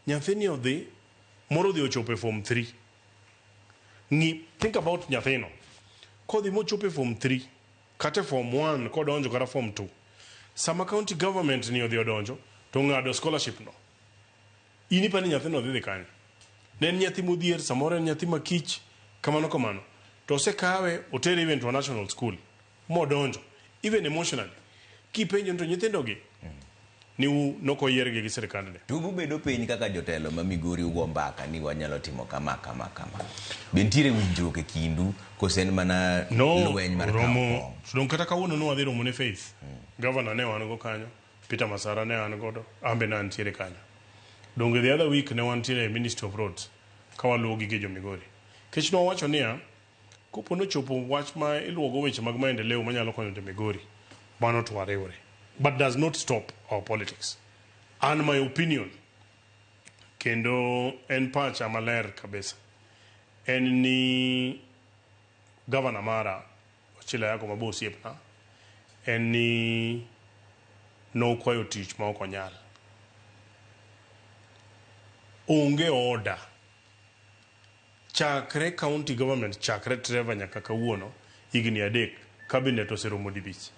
Nyathini odhi, moro odhi ochopo e form 3. Ng'i, think about nyathino. Kodhi mochopo e form 3, kata e form 1 kodonjo kata form 2. Sama county government ni odhi odonjo, to ng'ado scholarship no. In ipani nyathino dhi dhi kanye? Ne en nyathi modhier, samoro en nyathi makich, kamano kamano. To osekawe, otere even to a national school, modonjo. Even emotionally. Kipenjo ni to nyithindo gi, ni u nokoyiergi gi sirikandni. To ubedo piny kaka jotelo ma Migori ugo mbaka ni wanyalo timo kama kama kama. Be nitiere winjruok e kindu kose en mana No, lweny mar kawo romo, kom? dong kata kawuono ne wadhi romo ne Faith. Governor ne wan go kanyo, Peter Masara ne an godo, an be ne antiere kanyo. Donge the other week ne wantiere e Ministry of Roads ka waluwo gige jo Migori. Kech ne wawacho niya, kopo nochopo wach ma iluwogo weche mag maendeleo manyalo konyo jo Migori, mano to wariwre. But does not stop our politics. And my opinion, kendo en pacha maler kabisa, en ni governor mara, Ochila Yako mabo osiepna, en ni nokwayo tich ma ok onyal. Onge order. Chakre county government, chakre Trevor nyaka kawuono, higni 3, cabinet oseromo dibich.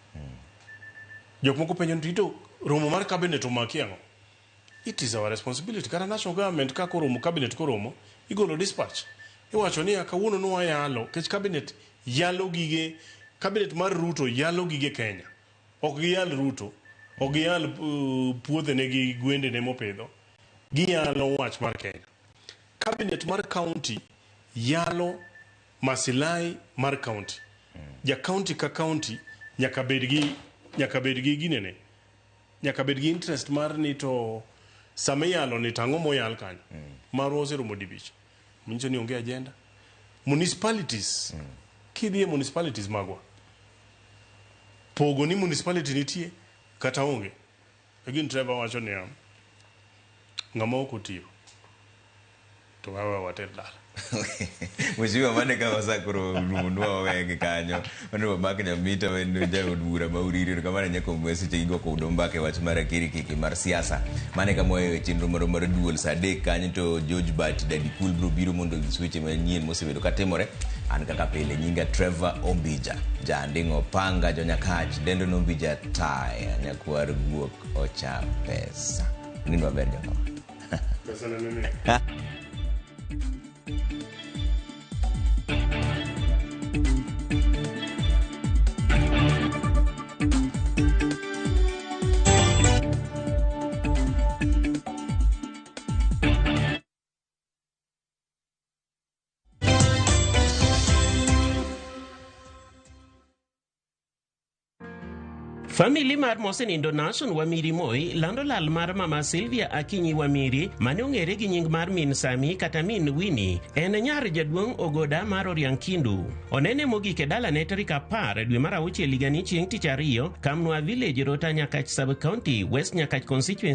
Jok moko penjo ni to romo mar cabinet omaki ang'o? It is our responsibility. Kata national government ka koromo, cabinet koromo, igolo dispatch. Iwacho niya kawuono nwayalo, kech cabinet yalo gige, cabinet mar Ruto yalo gige Kenya. Ok giyal Ruto, ok giyal puothene gi gwendene mopidho. Giyalo wach mar Kenya. Cabinet mar county yalo masilahi mar county. Ja county ka county nyaka bed gi ginene. Nyaka bed gi interest mar ni to sama iyalo ni to ang'o moyal kanyo. Marwa oseromo dibich. Manyiso ni onge agenda. Municipalities. Kidhi e municipalities magwa. Pogo ni municipality nitie kata onge. Again Trevor wacho niya, ng'ama ok otiyo to wawe water dala. Mheshimiwa mane ka wasakoro rumonwa wawegi kanyo. Honorable Mark Nyamita en jaod bura ma Uriri kamano nyako seche gigo kodo mbaka e wach mar akirikiki mar siasa. Mane kama waweyo chenro marwa mar duol saa 3 kanyo to George Bat Daddy Cool biro biro mondo onyis weche manyien mosebedo katimore. An kaka pile nyinga Trevor Ombija, janding'o panga jonyakach, dendo nombija taya, nyakwar guok ocha pesa. Nindo maber jokama. Pesa nene. Famili mar mosenindo Nason Wamiri Moi lando lal mar mama Sylvia Akinyi Wamiri mane ong'ere gi nying mar min Sami kata min Winnie. En nyar jaduong' Ogoda mar Oriang Kindu. Onene mogik e dalane tarik 10 dwe mar 6 higani chieng' tich ariyo, Kamnwa Village, Rota Nyakach Sub-County, West Nyakach Constituency.